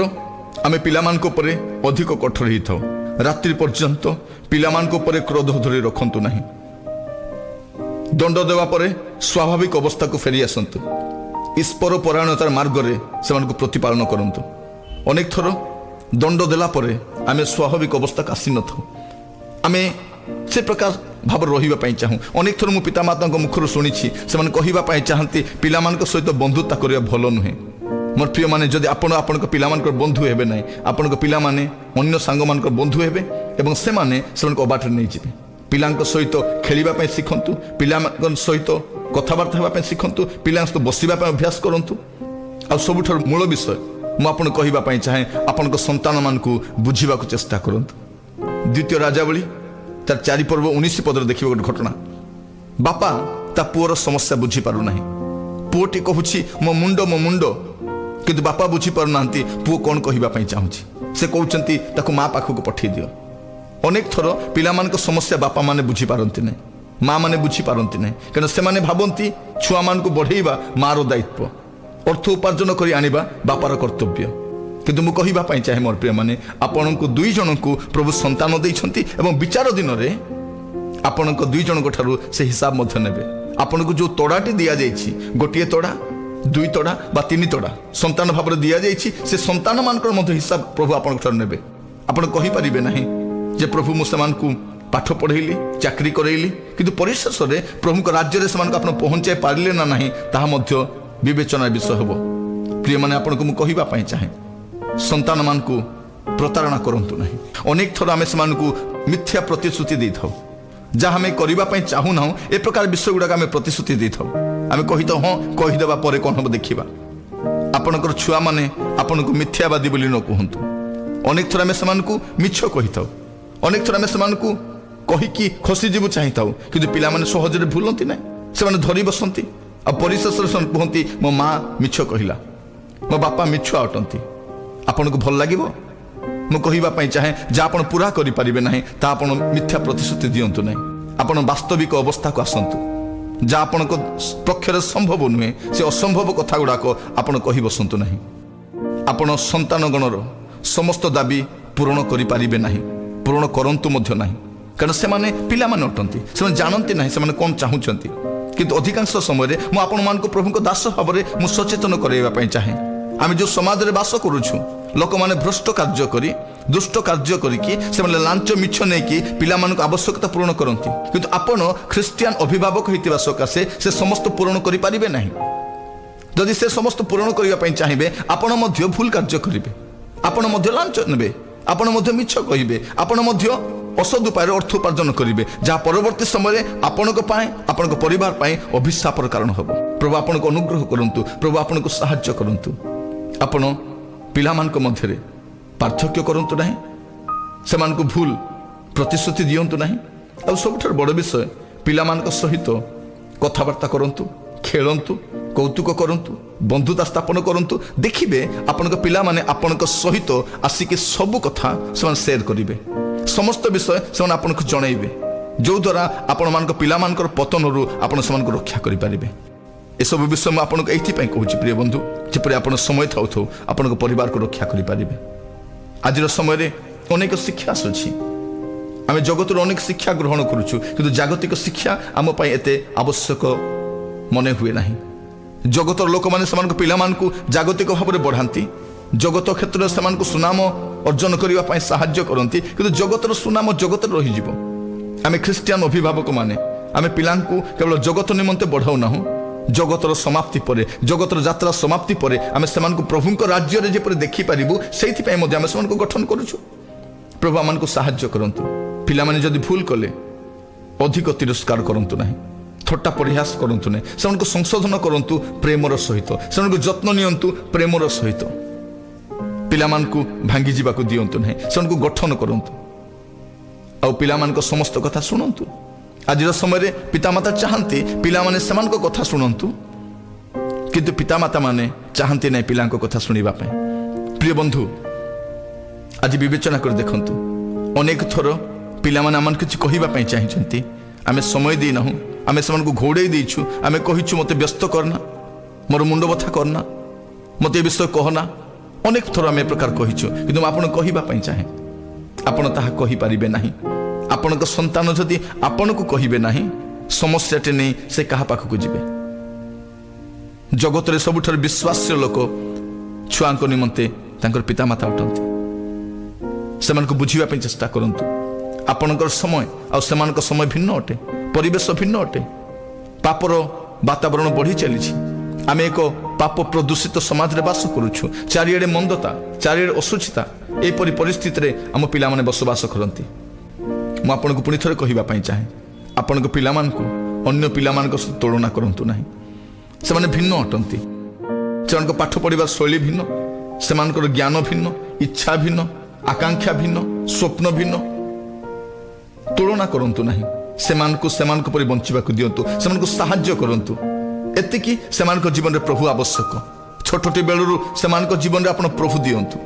ଆମେ ପିଲାମାନଙ୍କ ଉପରେ ଅଧିକ କଠୋର ହେଇଥାଉ। ରାତ୍ରି ପର୍ଯ୍ୟନ୍ତ ପିଲାମାନଙ୍କ ଉପରେ କ୍ରୋଧ ଧରି ରଖନ୍ତୁ ନାହିଁ। ଦଣ୍ଡ ଦେବା ପରେ ସ୍ୱାଭାବିକ ଅବସ୍ଥାକୁ ଫେରି ଆସନ୍ତୁ। ଈଶ୍ୱର ପରାୟଣତାର ମାର୍ଗରେ ସେମାନଙ୍କୁ ପ୍ରତିପାଳନ କରନ୍ତୁ। ଅନେକ ଥର ଦଣ୍ଡ ଦେଲା ପରେ ଆମେ ସ୍ୱାଭାବିକ ଅବସ୍ଥାକୁ ଆସିନଥାଉ। ଆମେ ସେ ପ୍ରକାର ଭାବରେ ରହିବା ପାଇଁ ଚାହୁଁ। ଅନେକ ଥର ମୁଁ ପିତାମାତାଙ୍କ ମୁଖରୁ ଶୁଣିଛି, ସେମାନେ କହିବା ପାଇଁ ଚାହାନ୍ତି, ପିଲାମାନଙ୍କ ସହିତ ବନ୍ଧୁତା କରିବା ଭଲ ନୁହେଁ। ମୋର ପ୍ରିୟମାନେ, ଯଦି ଆପଣ ଆପଣଙ୍କ ପିଲାମାନଙ୍କର ବନ୍ଧୁ ହେବେ ନାହିଁ, ଆପଣଙ୍କ ପିଲାମାନେ ଅନ୍ୟ ସାଙ୍ଗମାନଙ୍କର ବନ୍ଧୁ ହେବେ ଏବଂ ସେମାନେ ସେମାନଙ୍କୁ ଅବାଟରେ ନେଇଯିବେ। ପିଲାଙ୍କ ସହିତ ଖେଳିବା ପାଇଁ ଶିଖନ୍ତୁ, ପିଲାମାନଙ୍କ ସହିତ କଥାବାର୍ତ୍ତା ହେବା ପାଇଁ ଶିଖନ୍ତୁ, ପିଲାଙ୍କ ସହିତ ବସିବା ପାଇଁ ଅଭ୍ୟାସ କରନ୍ତୁ। ଆଉ ସବୁଠାରୁ ମୂଳ ବିଷୟ ମୁଁ ଆପଣଙ୍କୁ କହିବା ପାଇଁ ଚାହେଁ, ଆପଣଙ୍କ ସନ୍ତାନମାନଙ୍କୁ ବୁଝିବାକୁ ଚେଷ୍ଟା କରନ୍ତୁ। ଦ୍ୱିତୀୟ ରାଜାବଳୀ ତାର 4 ପର୍ବ 19 ପଦରେ ଦେଖିବ ଗୋଟେ ଘଟଣା। ବାପା ତା ପୁଅର ସମସ୍ୟା ବୁଝିପାରୁନାହିଁ। ପୁଅଟି କହୁଛି, "ମୋ ମୁଣ୍ଡ, ମୋ ମୁଣ୍ଡ।" କିନ୍ତୁ ବାପା ବୁଝିପାରୁନାହାନ୍ତି ପୁଅ କ'ଣ କହିବା ପାଇଁ ଚାହୁଁଛି। ସେ କହୁଛନ୍ତି, "ତାକୁ ମା ପାଖକୁ ପଠେଇ ଦିଅ।" ଅନେକ ଥର ପିଲାମାନଙ୍କ ସମସ୍ୟା ବାପାମାନେ ବୁଝିପାରନ୍ତି ନାହିଁ, ମା ମାନେ ବୁଝିପାରନ୍ତି ନାହିଁ, କାରଣ ସେମାନେ ଭାବନ୍ତି ଛୁଆମାନଙ୍କୁ ବଢ଼େଇବା ମାର ଦାୟିତ୍ୱ, ଅର୍ଥ ଉପାର୍ଜନ କରି ଆଣିବା ବାପାର କର୍ତ୍ତବ୍ୟ। କିନ୍ତୁ ମୁଁ କହିବା ପାଇଁ ଚାହେଁ ମୋର ପ୍ରିୟମାନେ, ଆପଣଙ୍କୁ ଦୁଇ ଜଣଙ୍କୁ ପ୍ରଭୁ ସନ୍ତାନ ଦେଇଛନ୍ତି ଏବଂ ବିଚାର ଦିନରେ ଆପଣଙ୍କ ଦୁଇ ଜଣଙ୍କ ଠାରୁ ସେ ହିସାବ ମଧ୍ୟ ନେବେ। ଆପଣଙ୍କୁ ଯେଉଁ ତଡ଼ାଟି ଦିଆଯାଇଛି, ଗୋଟିଏ ତଡ଼ା, ଦୁଇ ତଡ଼ା ବା ତିନି ତଡ଼ା ସନ୍ତାନ ଭାବରେ ଦିଆଯାଇଛି, ସେ ସନ୍ତାନମାନଙ୍କର ମଧ୍ୟ ହିସାବ ପ୍ରଭୁ ଆପଣଙ୍କ ଠାରୁ ନେବେ। ଆପଣ କହିପାରିବେ ନାହିଁ ଯେ ପ୍ରଭୁ, ମୁଁ ସେମାନଙ୍କୁ ପାଠ ପଢ଼େଇଲି, ଚାକିରି କରେଇଲି, କିନ୍ତୁ ପରିଶେଷରେ ପ୍ରଭୁଙ୍କ ରାଜ୍ୟରେ ସେମାନଙ୍କୁ ଆପଣ ପହଞ୍ଚାଇ ପାରିଲେ ନା ନାହିଁ, ତାହା ମଧ୍ୟ ବିବେଚନା ବିଷୟ ହେବ। ପ୍ରିୟମାନେ, ଆପଣଙ୍କୁ ମୁଁ କହିବା ପାଇଁ ଚାହେଁ, ସନ୍ତାନମାନଙ୍କୁ ପ୍ରତାରଣା କରନ୍ତୁ ନାହିଁ। ଅନେକ ଥର ଆମେ ସେମାନଙ୍କୁ ମିଥ୍ୟା ପ୍ରତିଶ୍ରୁତି ଦେଇଥାଉ। ଯାହା ଆମେ କରିବା ପାଇଁ ଚାହୁଁନାହୁଁ, ଏ ପ୍ରକାର ବିଷୟ ଗୁଡ଼ାକ ଆମେ ପ୍ରତିଶ୍ରୁତି ଦେଇଥାଉ। ଆମେ କହିଥାଉ, ହଁ, କହିଦେବା ପରେ କ'ଣ ହେବ ଦେଖିବା। ଆପଣଙ୍କର ଛୁଆମାନେ ଆପଣଙ୍କୁ ମିଥ୍ୟାବାଦୀ ବୋଲି ନ କୁହନ୍ତୁ। ଅନେକ ଥର ଆମେ ସେମାନଙ୍କୁ ମିଛ କହିଥାଉ। ଅନେକ ଥର ଆମେ ସେମାନଙ୍କୁ କହିକି ଖସିଯିବୁ ଚାହିଁଥାଉ, କିନ୍ତୁ ପିଲାମାନେ ସହଜରେ ଭୁଲନ୍ତି ନାହିଁ। ସେମାନେ ଧରି ବସନ୍ତି ଆଉ ପରିଶେଷରେ ସେମାନେ କୁହନ୍ତି, ମୋ ମା ମିଛ କହିଲା, ମୋ ବାପା ମିଛୁଆ ଅଟନ୍ତି। ଆପଣଙ୍କୁ ଭଲ ଲାଗିବ? ମୁଁ କହିବା ପାଇଁ ଚାହେଁ, ଯାହା ଆପଣ ପୁରା କରିପାରିବେ ନାହିଁ, ତାହା ଆପଣ ମିଥ୍ୟା ପ୍ରତିଶ୍ରୁତି ଦିଅନ୍ତୁ ନାହିଁ। ଆପଣ ବାସ୍ତବିକ ଅବସ୍ଥାକୁ ଆସନ୍ତୁ। ଯାହା ଆପଣଙ୍କ ପକ୍ଷରେ ସମ୍ଭବ ନୁହେଁ, ସେ ଅସମ୍ଭବ କଥା ଗୁଡ଼ାକ ଆପଣ କହି ବସନ୍ତୁ ନାହିଁ। ଆପଣ ସନ୍ତାନଗଣର ସମସ୍ତ ଦାବି ପୂରଣ କରିପାରିବେ ନାହିଁ, ପୂରଣ କରନ୍ତୁ ମଧ୍ୟ ନାହିଁ। କାରଣ ସେମାନେ ପିଲାମାନେ ଅଟନ୍ତି, ସେମାନେ ଜାଣନ୍ତି ନାହିଁ ସେମାନେ କ'ଣ ଚାହୁଁଛନ୍ତି। କିନ୍ତୁ ଅଧିକାଂଶ ସମୟରେ ମୁଁ ଆପଣମାନଙ୍କୁ ପ୍ରଭୁଙ୍କ ଦାସ ଭାବରେ ମୁଁ ସଚେତନ କରାଇବା ପାଇଁ ଚାହେଁ। ଆମେ ଯେଉଁ ସମାଜରେ ବାସ କରୁଛୁ, ଲୋକମାନେ ଭ୍ରଷ୍ଟ କାର୍ଯ୍ୟ କରି, ଦୁଷ୍ଟ କାର୍ଯ୍ୟ କରିକି, ସେମାନେ ଲାଞ୍ଚ ମିଛ ନେଇକି ପିଲାମାନଙ୍କ ଆବଶ୍ୟକତା ପୂରଣ କରନ୍ତି। କିନ୍ତୁ ଆପଣ ଖ୍ରୀଷ୍ଟିଆନ ଅଭିଭାବକ ହେଇଥିବା ସକାଶେ ସେ ସମସ୍ତ ପୂରଣ କରିପାରିବେ ନାହିଁ। ଯଦି ସେ ସମସ୍ତ ପୂରଣ କରିବା ପାଇଁ ଚାହିଁବେ, ଆପଣ ମଧ୍ୟ ଭୁଲ କାର୍ଯ୍ୟ କରିବେ, ଆପଣ ମଧ୍ୟ ଲାଞ୍ଚ ନେବେ, ଆପଣ ମଧ୍ୟ ମିଛ କହିବେ, ଆପଣ ମଧ୍ୟ ଅସଦ୍ ଉପାୟରେ ଅର୍ଥ ଉପାର୍ଜନ କରିବେ, ଯାହା ପରବର୍ତ୍ତୀ ସମୟରେ ଆପଣଙ୍କ ପାଇଁ, ଆପଣଙ୍କ ପରିବାର ପାଇଁ ଅଭିଶାପର କାରଣ ହେବ। ପ୍ରଭୁ ଆପଣଙ୍କୁ ଅନୁଗ୍ରହ କରନ୍ତୁ। ପ୍ରଭୁ ଆପଣଙ୍କୁ ସାହାଯ୍ୟ କରନ୍ତୁ। ଆପଣ ପିଲାମାନଙ୍କ ମଧ୍ୟରେ ପାର୍ଥକ୍ୟ କରନ୍ତୁ ନାହିଁ। ସେମାନଙ୍କୁ ଭୁଲ ପ୍ରତିଶ୍ରୁତି ଦିଅନ୍ତୁ ନାହିଁ। ଆଉ ସବୁଠାରୁ ବଡ଼ ବିଷୟ, ପିଲାମାନଙ୍କ ସହିତ କଥାବାର୍ତ୍ତା କରନ୍ତୁ, ଖେଳନ୍ତୁ, କୌତୁକ କରନ୍ତୁ, ବନ୍ଧୁତା ସ୍ଥାପନ କରନ୍ତୁ। ଦେଖିବେ, ଆପଣଙ୍କ ପିଲାମାନେ ଆପଣଙ୍କ ସହିତ ଆସିକି ସବୁ କଥା ସେମାନେ ସେୟାର କରିବେ। ସମସ୍ତ ବିଷୟ ସେମାନେ ଆପଣଙ୍କୁ ଜଣାଇବେ, ଯେଉଁଦ୍ୱାରା ଆପଣମାନଙ୍କ ପିଲାମାନଙ୍କର ପତନରୁ ଆପଣ ସେମାନଙ୍କୁ ରକ୍ଷା କରିପାରିବେ। ଏସବୁ ବିଷୟ ମୁଁ ଆପଣଙ୍କୁ ଏଇଥିପାଇଁ କହୁଛି, ପ୍ରିୟ ବନ୍ଧୁ, ଯେପରି ଆପଣ ସମୟ ଥାଉ ଥାଉ ଆପଣଙ୍କ ପରିବାରକୁ ରକ୍ଷା କରିପାରିବେ। ଆଜିର ସମୟରେ ଅନେକ ଶିକ୍ଷା ଆସୁଛି। ଆମେ ଜଗତରୁ ଅନେକ ଶିକ୍ଷା ଗ୍ରହଣ କରୁଛୁ, କିନ୍ତୁ ଜାଗତିକ ଶିକ୍ଷା ଆମ ପାଇଁ ଏତେ ଆବଶ୍ୟକ ମନେ ହୁଏ ନାହିଁ। ଜଗତର ଲୋକମାନେ ସେମାନଙ୍କ ପିଲାମାନଙ୍କୁ ଜାଗତିକ ଭାବରେ ବଢ଼ାନ୍ତି, ଜଗତ କ୍ଷେତ୍ରରେ ସେମାନଙ୍କୁ ସୁନାମ ଅର୍ଜନ କରିବା ପାଇଁ ସାହାଯ୍ୟ କରନ୍ତି। କିନ୍ତୁ ଜଗତର ସୁନାମ ଜଗତରେ ରହିଯିବ। ଆମେ ଖ୍ରୀଷ୍ଟିଆନ ଅଭିଭାବକମାନେ ଆମେ ପିଲାଙ୍କୁ କେବଳ ଜଗତ ନିମନ୍ତେ ବଢ଼ାଉନାହୁଁ। ଜଗତର ସମାପ୍ତି ପରେ, ଜଗତର ଯାତ୍ରା ସମାପ୍ତି ପରେ ଆମେ ସେମାନଙ୍କୁ ପ୍ରଭୁଙ୍କ ରାଜ୍ୟରେ ଯେପରି ଦେଖିପାରିବୁ, ସେଇଥିପାଇଁ ମଧ୍ୟ ଆମେ ସେମାନଙ୍କୁ ଗଠନ କରୁଛୁ। ପ୍ରଭୁ ଆମମାନଙ୍କୁ ସାହାଯ୍ୟ କରନ୍ତୁ। ପିଲାମାନେ ଯଦି ଭୁଲ କଲେ, ଅଧିକ ତିରସ୍କାର କରନ୍ତୁ ନାହିଁ, ଥଟ୍ଟା ପରିହାସ କରନ୍ତୁ ନାହିଁ। ସେମାନଙ୍କୁ ସଂଶୋଧନ କରନ୍ତୁ ପ୍ରେମର ସହିତ। ସେମାନଙ୍କୁ ଯତ୍ନ ନିଅନ୍ତୁ ପ୍ରେମର ସହିତ। ପିଲାମାନଙ୍କୁ ଭାଙ୍ଗି ଯିବାକୁ ଦିଅନ୍ତୁ ନାହିଁ। ସେମାନଙ୍କୁ ଗଠନ କରନ୍ତୁ ଆଉ ପିଲାମାନଙ୍କ ସମସ୍ତ କଥା ଶୁଣନ୍ତୁ। ଆଜିର ସମୟରେ ପିତାମାତା ଚାହାନ୍ତି ପିଲାମାନେ ସେମାନଙ୍କ କଥା ଶୁଣନ୍ତୁ, କିନ୍ତୁ ପିତାମାତା ମାନେ ଚାହାନ୍ତି ନାହିଁ ପିଲାଙ୍କ କଥା ଶୁଣିବା ପାଇଁ। ପ୍ରିୟ ବନ୍ଧୁ, ଆଜି ବିବେଚନା କରି ଦେଖନ୍ତୁ। ଅନେକ ଥର ପିଲାମାନେ ଆମମାନଙ୍କୁ କିଛି କହିବା ପାଇଁ ଚାହିଁଛନ୍ତି, ଆମେ ସମୟ ଦେଇନାହୁଁ। ଆମେ ସେମାନଙ୍କୁ ଘୋଡ଼େଇ ଦେଇଛୁ। ଆମେ କହିଛୁ, ମୋତେ ବ୍ୟସ୍ତ କରନା, ମୋର ମୁଣ୍ଡ ବଥା କରନା, ମୋତେ ଏ ବିଷୟ କହନା। ଅନେକ ଥର ଆମେ ଏ ପ୍ରକାର କହିଛୁ। କିନ୍ତୁ ମୁଁ ଆପଣଙ୍କୁ କହିବା ପାଇଁ ଚାହେଁ, ଆପଣ ତାହା କହିପାରିବେ ନାହିଁ। ଆପଣଙ୍କ ସନ୍ତାନ ଯଦି ଆପଣଙ୍କୁ କହିବେ ନାହିଁ, ସମସ୍ୟାଟି ନେଇ ସେ କାହା ପାଖକୁ ଯିବେ? ଜଗତରେ ସବୁଠାରୁ ବିଶ୍ୱାସ୍ୟ ଲୋକ ଛୁଆଙ୍କ ନିମନ୍ତେ ତାଙ୍କର ପିତାମାତା ଅଟନ୍ତି। ସେମାନଙ୍କୁ ବୁଝିବା ପାଇଁ ଚେଷ୍ଟା କରନ୍ତୁ। ଆପଣଙ୍କର ସମୟ ଆଉ ସେମାନଙ୍କ ସମୟ ଭିନ୍ନ ଅଟେ, ପରିବେଶ ଭିନ୍ନ ଅଟେ। ପାପର ବାତାବରଣ ବଢ଼ି ଚାଲିଛି। ଆମେ ଏକ ପାପ ପ୍ରଦୂଷିତ ସମାଜରେ ବାସ କରୁଛୁ। ଚାରିଆଡ଼େ ମନ୍ଦତା, ଚାରିଆଡ଼େ ଅଶୁଚିତା। ଏପରି ପରିସ୍ଥିତିରେ ଆମ ପିଲାମାନେ ବସବାସ କରନ୍ତି। ମୁଁ ଆପଣଙ୍କୁ ପୁଣି ଥରେ କହିବା ପାଇଁ ଚାହେଁ, ଆପଣଙ୍କ ପିଲାମାନଙ୍କୁ ଅନ୍ୟ ପିଲାମାନଙ୍କ ସହ ତୁଳନା କରନ୍ତୁ ନାହିଁ। ସେମାନେ ଭିନ୍ନ ଅଟନ୍ତି। ସେମାନଙ୍କ ପାଠ ପଢ଼ିବା ଶୈଳୀ ଭିନ୍ନ, ସେମାନଙ୍କର ଜ୍ଞାନ ଭିନ୍ନ, ଇଚ୍ଛା ଭିନ୍ନ, ଆକାଂକ୍ଷା ଭିନ୍ନ, ସ୍ୱପ୍ନ ଭିନ୍ନ। ତୁଳନା କରନ୍ତୁ ନାହିଁ। ସେମାନଙ୍କୁ ସେମାନଙ୍କ ପରି ବଞ୍ଚିବାକୁ ଦିଅନ୍ତୁ। ସେମାନଙ୍କୁ ସାହାଯ୍ୟ କରନ୍ତୁ। ଏତିକି ସେମାନଙ୍କ ଜୀବନରେ ପ୍ରଭୁ ଆବଶ୍ୟକ। ଛୋଟଟି ବେଳରୁ ସେମାନଙ୍କ ଜୀବନରେ ଆପଣ ପ୍ରଭୁ ଦିଅନ୍ତୁ।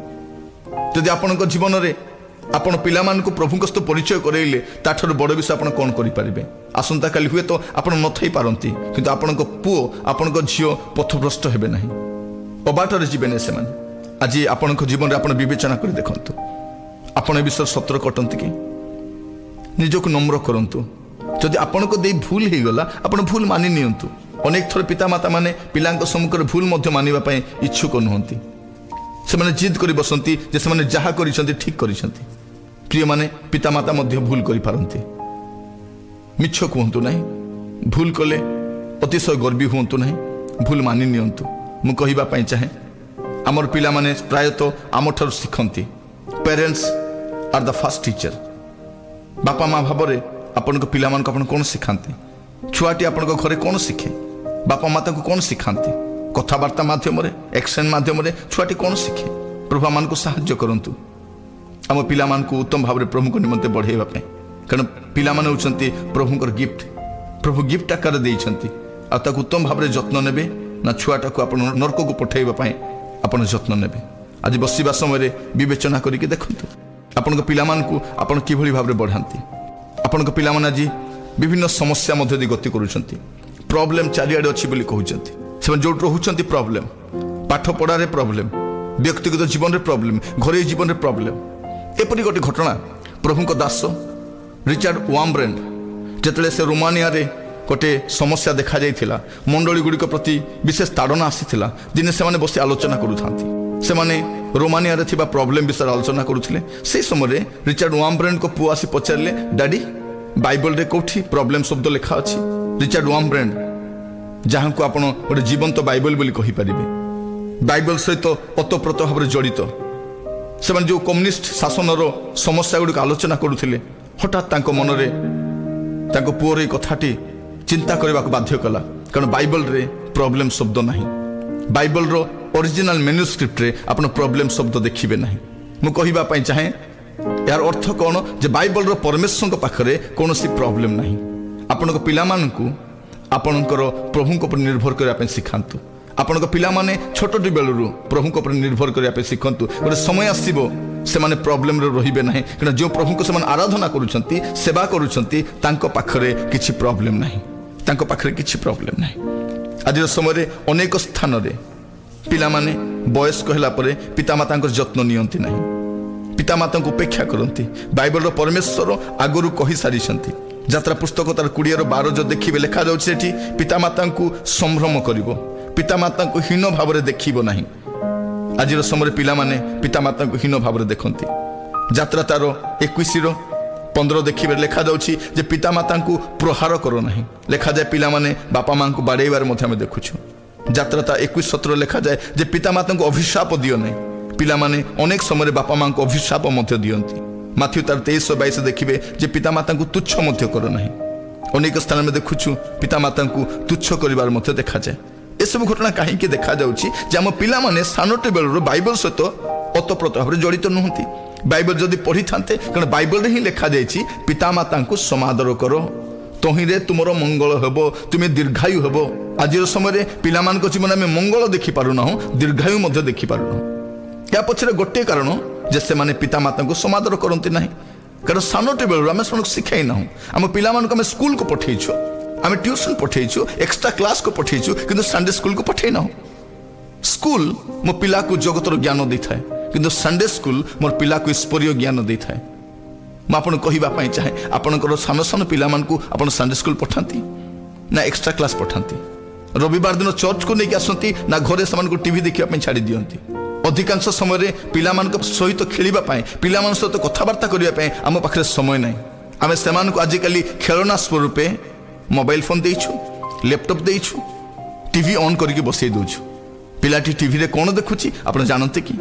ଯଦି ଆପଣଙ୍କ ଜୀବନରେ ଆପଣ ପିଲାମାନଙ୍କୁ ପ୍ରଭୁଙ୍କ ସହିତ ପରିଚୟ କରାଇଲେ, ତାଠାରୁ ବଡ଼ ବିଷୟ ଆପଣ କ'ଣ କରିପାରିବେ? ଆସନ୍ତାକାଲି ହୁଏତ ଆପଣ ନଥାଇ ପାରନ୍ତି, କିନ୍ତୁ ଆପଣଙ୍କ ପୁଅ, ଆପଣଙ୍କ ଝିଅ ପଥଭ୍ରଷ୍ଟ ହେବେ ନାହିଁ, ଅବାଟରେ ଯିବେ ନାହିଁ ସେମାନେ। ଆଜି ଆପଣଙ୍କ ଜୀବନରେ ଆପଣ ବିବେଚନା କରି ଦେଖନ୍ତୁ, ଆପଣ ଏ ବିଷୟରେ ସତର୍କ ଅଟନ୍ତି କି? ନିଜକୁ ନମ୍ର କରନ୍ତୁ। ଯଦି ଆପଣଙ୍କ ଦେଇ ଭୁଲ ହେଇଗଲା, ଆପଣ ଭୁଲ ମାନି ନିଅନ୍ତୁ। ଅନେକ ଥର ପିତାମାତା ମାନେ ପିଲାଙ୍କ ସମ୍ମୁଖରେ ଭୁଲ ମଧ୍ୟ ମାନିବା ପାଇଁ ଇଚ୍ଛୁକ ନୁହନ୍ତି। ସେମାନେ ଜିଦ୍ କରି ବସନ୍ତି ଯେ ସେମାନେ ଯାହା କରିଛନ୍ତି, ଠିକ୍ କରିଛନ୍ତି। ପ୍ରିୟମାନେ, ପିତାମାତା ମଧ୍ୟ ଭୁଲ କରିପାରନ୍ତି। ମିଛ କୁହନ୍ତୁ ନାହିଁ। ଭୁଲ କଲେ ଅତିଶୟ ଗର୍ବୀ ହୁଅନ୍ତୁ ନାହିଁ, ଭୁଲ ମାନି ନିଅନ୍ତୁ। ମୁଁ କହିବା ପାଇଁ ଚାହେଁ, ଆମର ପିଲାମାନେ ପ୍ରାୟତଃ ଆମଠାରୁ ଶିଖନ୍ତି। Parents are the first teacher. ବାପା ମା ଭାବରେ ଆପଣଙ୍କ ପିଲାମାନଙ୍କୁ ଆପଣ କ'ଣ ଶିଖାନ୍ତି? ଛୁଆଟି ଆପଣଙ୍କ ଘରେ କ'ଣ ଶିଖେ? ବାପା ମା ତାକୁ କ'ଣ ଶିଖାନ୍ତି? କଥାବାର୍ତ୍ତା ମାଧ୍ୟମରେ, ଆକ୍ସନ୍ ମାଧ୍ୟମରେ ଛୁଆଟି କ'ଣ ଶିଖେ? ପ୍ରଭୁ ଆମମାନଙ୍କୁ ସାହାଯ୍ୟ କରନ୍ତୁ ଆମ ପିଲାମାନଙ୍କୁ ଉତ୍ତମ ଭାବରେ ପ୍ରଭୁଙ୍କ ନିମନ୍ତେ ବଢ଼େଇବା ପାଇଁ। କାରଣ ପିଲାମାନେ ହେଉଛନ୍ତି ପ୍ରଭୁଙ୍କର ଗିଫ୍ଟ। ପ୍ରଭୁ ଗିଫ୍ଟ ଆକାରରେ ଦେଇଛନ୍ତି। ଆଉ ତାକୁ ଉତ୍ତମ ଭାବରେ ଯତ୍ନ ନେବେ ନା ଛୁଆଟାକୁ ଆପଣ ନର୍କକୁ ପଠାଇବା ପାଇଁ ଆପଣ ଯତ୍ନ ନେବେ? ଆଜି ବସିବା ସମୟରେ ବିବେଚନା କରିକି ଦେଖନ୍ତୁ, ଆପଣଙ୍କ ପିଲାମାନଙ୍କୁ ଆପଣ କିଭଳି ଭାବରେ ବଢ଼ାନ୍ତି। ଆପଣଙ୍କ ପିଲାମାନେ ଆଜି ବିଭିନ୍ନ ସମସ୍ୟା ମଧ୍ୟ ଦେଇ ଗତି କରୁଛନ୍ତି। ପ୍ରୋବ୍ଲେମ୍ ଚାରିଆଡ଼େ ଅଛି ବୋଲି କହୁଛନ୍ତି। ସେମାନେ ଯେଉଁଠି ରହୁଛନ୍ତି ପ୍ରୋବ୍ଲେମ୍, ପାଠ ପଢ଼ାରେ ପ୍ରୋବ୍ଲେମ୍, ବ୍ୟକ୍ତିଗତ ଜୀବନରେ ପ୍ରୋବ୍ଲେମ୍, ଘରୋଇ ଜୀବନରେ ପ୍ରୋବ୍ଲେମ୍। ଏପରି ଗୋଟେ ଘଟଣା, ପ୍ରଭୁଙ୍କ ଦାସ ରିଚାର୍ଡ ୱାମ୍ବ୍ରେଣ୍ଡ ଯେତେବେଳେ ସେ ରୋମାନିଆରେ ଗୋଟେ ସମସ୍ୟା ଦେଖାଯାଇଥିଲା, ମଣ୍ଡଳୀ ଗୁଡ଼ିକ ପ୍ରତି ବିଶେଷ ତାଡ଼ନା ଆସିଥିଲା। ଦିନେ ସେମାନେ ବସି ଆଲୋଚନା କରୁଥାନ୍ତି। ସେମାନେ ରୋମାନିଆରେ ଥିବା ପ୍ରୋବ୍ଲେମ୍ ବିଷୟରେ ଆଲୋଚନା କରୁଥିଲେ। ସେହି ସମୟରେ ରିଚାର୍ଡ ୱାମ୍ବ୍ରେଣ୍ଡଙ୍କ ପୁଅ ଆସି ପଚାରିଲେ, "ଡାଡି, ବାଇବଲରେ କୋଉଠି ପ୍ରୋବ୍ଲେମ୍ ଶବ୍ଦ ଲେଖା ଅଛି?" ରିଚାର୍ଡ ୱାମ୍ବ୍ରେଣ୍ଡ, ଯାହାଙ୍କୁ ଆପଣ ଗୋଟେ ଜୀବନ୍ତ ବାଇବଲ ବୋଲି କହିପାରିବେ, ବାଇବଲ ସହିତ ଓତପ୍ରୋତ ଭାବରେ ଜଡ଼ିତ, ସେମାନେ ଯେଉଁ କମ୍ୟୁନିଷ୍ଟ ଶାସନର ସମସ୍ୟା ଗୁଡ଼ିକ ଆଲୋଚନା କରୁଥିଲେ, ହଠାତ୍ ତାଙ୍କ ମନରେ ତାଙ୍କ ପୁଅର ଏଇ କଥାଟି ଚିନ୍ତା କରିବାକୁ ବାଧ୍ୟ କଲା। କାରଣ ବାଇବଲରେ ପ୍ରୋବ୍ଲେମ୍ ଶବ୍ଦ ନାହିଁ। ବାଇବଲର ଅରିଜିନାଲ ମେନ୍ୟୁସ୍କ୍ରିପ୍ଟରେ ଆପଣ ପ୍ରୋବ୍ଲେମ୍ ଶବ୍ଦ ଦେଖିବେ ନାହିଁ। ମୁଁ କହିବା ପାଇଁ ଚାହେଁ, ଏହାର ଅର୍ଥ କ'ଣ ଯେ ବାଇବଲର ପରମେଶ୍ୱରଙ୍କ ପାଖରେ କୌଣସି ପ୍ରୋବ୍ଲେମ୍ ନାହିଁ। ଆପଣଙ୍କ ପିଲାମାନଙ୍କୁ ଆପଣଙ୍କର ପ୍ରଭୁଙ୍କ ଉପରେ ନିର୍ଭର କରିବା ପାଇଁ ଶିଖାନ୍ତୁ। ଆପଣଙ୍କ ପିଲାମାନେ ଛୋଟଟି ବେଳରୁ ପ୍ରଭୁଙ୍କ ଉପରେ ନିର୍ଭର କରିବା ପାଇଁ ଶିଖନ୍ତୁ। ଗୋଟେ ସମୟ ଆସିବ, ସେମାନେ ପ୍ରୋବ୍ଲେମରେ ରହିବେ ନାହିଁ। କାରଣ ଯେଉଁ ପ୍ରଭୁଙ୍କୁ ସେମାନେ ଆରାଧନା କରୁଛନ୍ତି, ସେବା କରୁଛନ୍ତି, ତାଙ୍କ ପାଖରେ କିଛି ପ୍ରୋବ୍ଲେମ୍ ନାହିଁ। ତାଙ୍କ ପାଖରେ କିଛି ପ୍ରୋବ୍ଲେମ୍ ନାହିଁ। ଆଜିର ସମୟରେ ଅନେକ ସ୍ଥାନରେ ପିଲାମାନେ ବୟସ୍କ ହେଲା ପରେ ପିତାମାତାଙ୍କର ଯତ୍ନ ନିଅନ୍ତି ନାହିଁ, ପିତାମାତାଙ୍କୁ ଉପେକ୍ଷା କରନ୍ତି। ବାଇବଲର ପରମେଶ୍ୱର ଆଗରୁ କହିସାରିଛନ୍ତି। ଯାତ୍ରା ପୁସ୍ତକ ତାର 20ର 12 ଯଦି ଦେଖିବେ, ଲେଖାଯାଉଛି ସେଠି, ପିତାମାତାଙ୍କୁ ସମ୍ଭ୍ରମ କରିବ, ପିତାମାତାଙ୍କୁ ହୀନ ଭାବରେ ଦେଖିବ ନାହିଁ। ଆଜିର ସମୟରେ ପିଲାମାନେ ପିତାମାତାଙ୍କୁ ହୀନ ଭାବରେ ଦେଖନ୍ତି। ଯାତ୍ରା ତାର 21ର 15 ଦେଖିବେ, ଲେଖାଯାଉଛି ଯେ ପିତାମାତାଙ୍କୁ ପ୍ରହାର କର ନାହିଁ। ଲେଖାଯାଏ, ପିଲାମାନେ ବାପା ମାଙ୍କୁ ବାଡ଼େଇବାର ମଧ୍ୟ ଆମେ ଦେଖୁଛୁ। ଯାତ୍ରା ତା 21:17 ଲେଖାଯାଏ ଯେ ପିତାମାତାଙ୍କୁ ଅଭିଶାପ ଦିଅ ନାହିଁ। ପିଲାମାନେ ଅନେକ ସମୟରେ ବାପା ମାଙ୍କୁ ଅଭିଶାପ ମଧ୍ୟ ଦିଅନ୍ତି। ମାଥ୍ୟୁ ତାର 23:22 ଦେଖିବେ ଯେ ପିତାମାତାଙ୍କୁ ତୁଚ୍ଛ ମଧ୍ୟ କର ନାହିଁ। ଅନେକ ସ୍ଥାନରେ ଆମେ ଦେଖୁଛୁ, ପିତାମାତାଙ୍କୁ ତୁଚ୍ଛ କରିବାର ମଧ୍ୟ ଦେଖାଯାଏ। ଏସବୁ ଘଟଣା କାହିଁକି ଦେଖାଯାଉଛି ଯେ ଆମ ପିଲାମାନେ ସାନଟି ବେଳରୁ ବାଇବଲ ସହିତ ଓତପ୍ରୋତ ଭାବରେ ଜଡ଼ିତ ନୁହନ୍ତି। ବାଇବଲ ଯଦି ପଢ଼ିଥାନ୍ତେ, କାରଣ ବାଇବଲରେ ହିଁ ଲେଖାଯାଇଛି, ପିତାମାତାଙ୍କୁ ସମାଦର କର, ତହିଁରେ ତୁମର ମଙ୍ଗଳ ହେବ, ତୁମେ ଦୀର୍ଘାୟୁ ହେବ। ଆଜିର ସମୟରେ ପିଲାମାନଙ୍କ ଜୀବନରେ ଆମେ ମଙ୍ଗଳ ଦେଖିପାରୁନାହୁଁ, ଦୀର୍ଘାୟୁ ମଧ୍ୟ ଦେଖିପାରୁନାହୁଁ। ଏହା ପଛରେ ଗୋଟିଏ କାରଣ ଯେ ସେମାନେ ପିତାମାତାଙ୍କୁ ସମାଦର କରନ୍ତି ନାହିଁ। କାରଣ ସାନଟି ବେଳରୁ ଆମେ ସେମାନଙ୍କୁ ଶିଖାଇ ନାହୁଁ। ଆମ ପିଲାମାନଙ୍କୁ ଆମେ ସ୍କୁଲକୁ ପଠେଇଛୁ, ଆମେ ଟ୍ୟୁସନ୍ ପଠେଇଛୁ, ଏକ୍ସଟ୍ରା କ୍ଲାସ୍କୁ ପଠେଇଛୁ, କିନ୍ତୁ ସଣ୍ଡେ ସ୍କୁଲକୁ ପଠେଇ ନାହୁଁ। ସ୍କୁଲ ମୋ ପିଲାକୁ ଜଗତର ଜ୍ଞାନ ଦେଇଥାଏ, କିନ୍ତୁ ସଣ୍ଡେ ସ୍କୁଲ ମୋର ପିଲାକୁ ଈଶ୍ୱରୀୟ ଜ୍ଞାନ ଦେଇଥାଏ। ମୁଁ ଆପଣଙ୍କୁ କହିବା ପାଇଁ ଚାହେଁ, ଆପଣଙ୍କର ସାନ ସାନ ପିଲାମାନଙ୍କୁ ଆପଣ ସଣ୍ଡେ ସ୍କୁଲ ପଠାନ୍ତି ନା ଏକ୍ସଟ୍ରା କ୍ଲାସ୍ ପଠାନ୍ତି? ରବିବାର ଦିନ ଚର୍ଚ୍ଚକୁ ନେଇକି ଆସନ୍ତି ନା ଘରେ ସେମାନଙ୍କୁ ଟିଭି ଦେଖିବା ପାଇଁ ଛାଡ଼ି ଦିଅନ୍ତି? ଅଧିକାଂଶ ସମୟରେ ପିଲାମାନଙ୍କ ସହିତ ଖେଳିବା ପାଇଁ, ପିଲାମାନଙ୍କ ସହିତ କଥାବାର୍ତ୍ତା କରିବା ପାଇଁ ଆମ ପାଖରେ ସମୟ ନାହିଁ। ଆମେ ସେମାନଙ୍କୁ ଆଜିକାଲି ଖେଳନା ସ୍ୱରୂପେ ମୋବାଇଲ ଫୋନ୍ ଦେଇଛୁ, ଲ୍ୟାପଟପ୍ ଦେଇଛୁ, ଟିଭି ଅନ୍ କରିକି ବସେଇ ଦେଉଛୁ। ପିଲାଟି ଟିଭିରେ କ'ଣ ଦେଖୁଛି ଆପଣ ଜାଣନ୍ତି କି?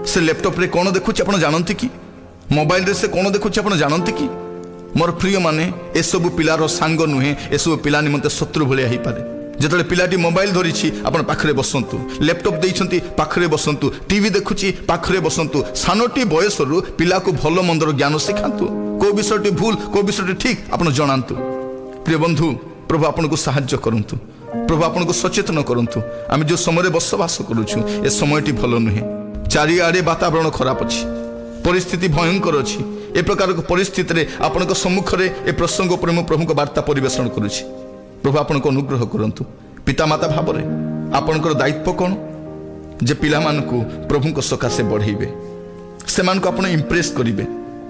ସେ ଲ୍ୟାପଟପ୍ରେ କ'ଣ ଦେଖୁଛି ଆପଣ ଜାଣନ୍ତି କି? ମୋବାଇଲରେ ସେ କ'ଣ ଦେଖୁଛି ଆପଣ ଜାଣନ୍ତି କି? ମୋର ପ୍ରିୟମାନେ, ଏସବୁ ପିଲାର ସାଙ୍ଗ ନୁହେଁ, ଏସବୁ ପିଲା ନିମନ୍ତେ ଶତ୍ରୁ ଭଳିଆ ହେଇପାରେ। ଯେତେବେଳେ ପିଲାଟି ମୋବାଇଲ ଧରିଛି, ଆପଣ ପାଖରେ ବସନ୍ତୁ। ଲ୍ୟାପଟପ୍ ଦେଇଛନ୍ତି, ପାଖରେ ବସନ୍ତୁ। ଟିଭି ଦେଖୁଛି, ପାଖରେ ବସନ୍ତୁ। ସାନଟି ବୟସରୁ ପିଲାକୁ ଭଲ ମନ୍ଦର ଜ୍ଞାନ ଶିଖାନ୍ତୁ। କୋଉ ବିଷୟଟି ଭୁଲ, କୋଉ ବିଷୟଟି ଠିକ୍, ଆପଣ ଜଣାନ୍ତୁ। ପ୍ରିୟ ବନ୍ଧୁ, ପ୍ରଭୁ ଆପଣଙ୍କୁ ସାହାଯ୍ୟ କରନ୍ତୁ। ପ୍ରଭୁ ଆପଣଙ୍କୁ ସଚେତନ କରନ୍ତୁ। ଆମେ ଯେଉଁ ସମୟରେ ବସବାସ କରୁଛୁ, ଏ ସମୟଟି ଭଲ ନୁହେଁ। ଚାରିଆଡ଼େ ବାତାବରଣ ଖରାପ ଅଛି, ପରିସ୍ଥିତି ଭୟଙ୍କର ଅଛି। ଏ ପ୍ରକାର ପରିସ୍ଥିତିରେ ଆପଣଙ୍କ ସମ୍ମୁଖରେ ଏ ପ୍ରସଙ୍ଗ ଉପରେ ମୁଁ ପ୍ରଭୁଙ୍କ ବାର୍ତ୍ତା ପରିବେଷଣ କରୁଛି। ପ୍ରଭୁ ଆପଣଙ୍କୁ ଅନୁଗ୍ରହ କରନ୍ତୁ। ପିତାମାତା ଭାବରେ ଆପଣଙ୍କର ଦାୟିତ୍ୱ କ'ଣ ଯେ ପିଲାମାନଙ୍କୁ ପ୍ରଭୁଙ୍କ ସକାଶେ ବଢ଼େଇବେ। ସେମାନଙ୍କୁ ଆପଣ ଇମ୍ପ୍ରେସ୍ କରିବେ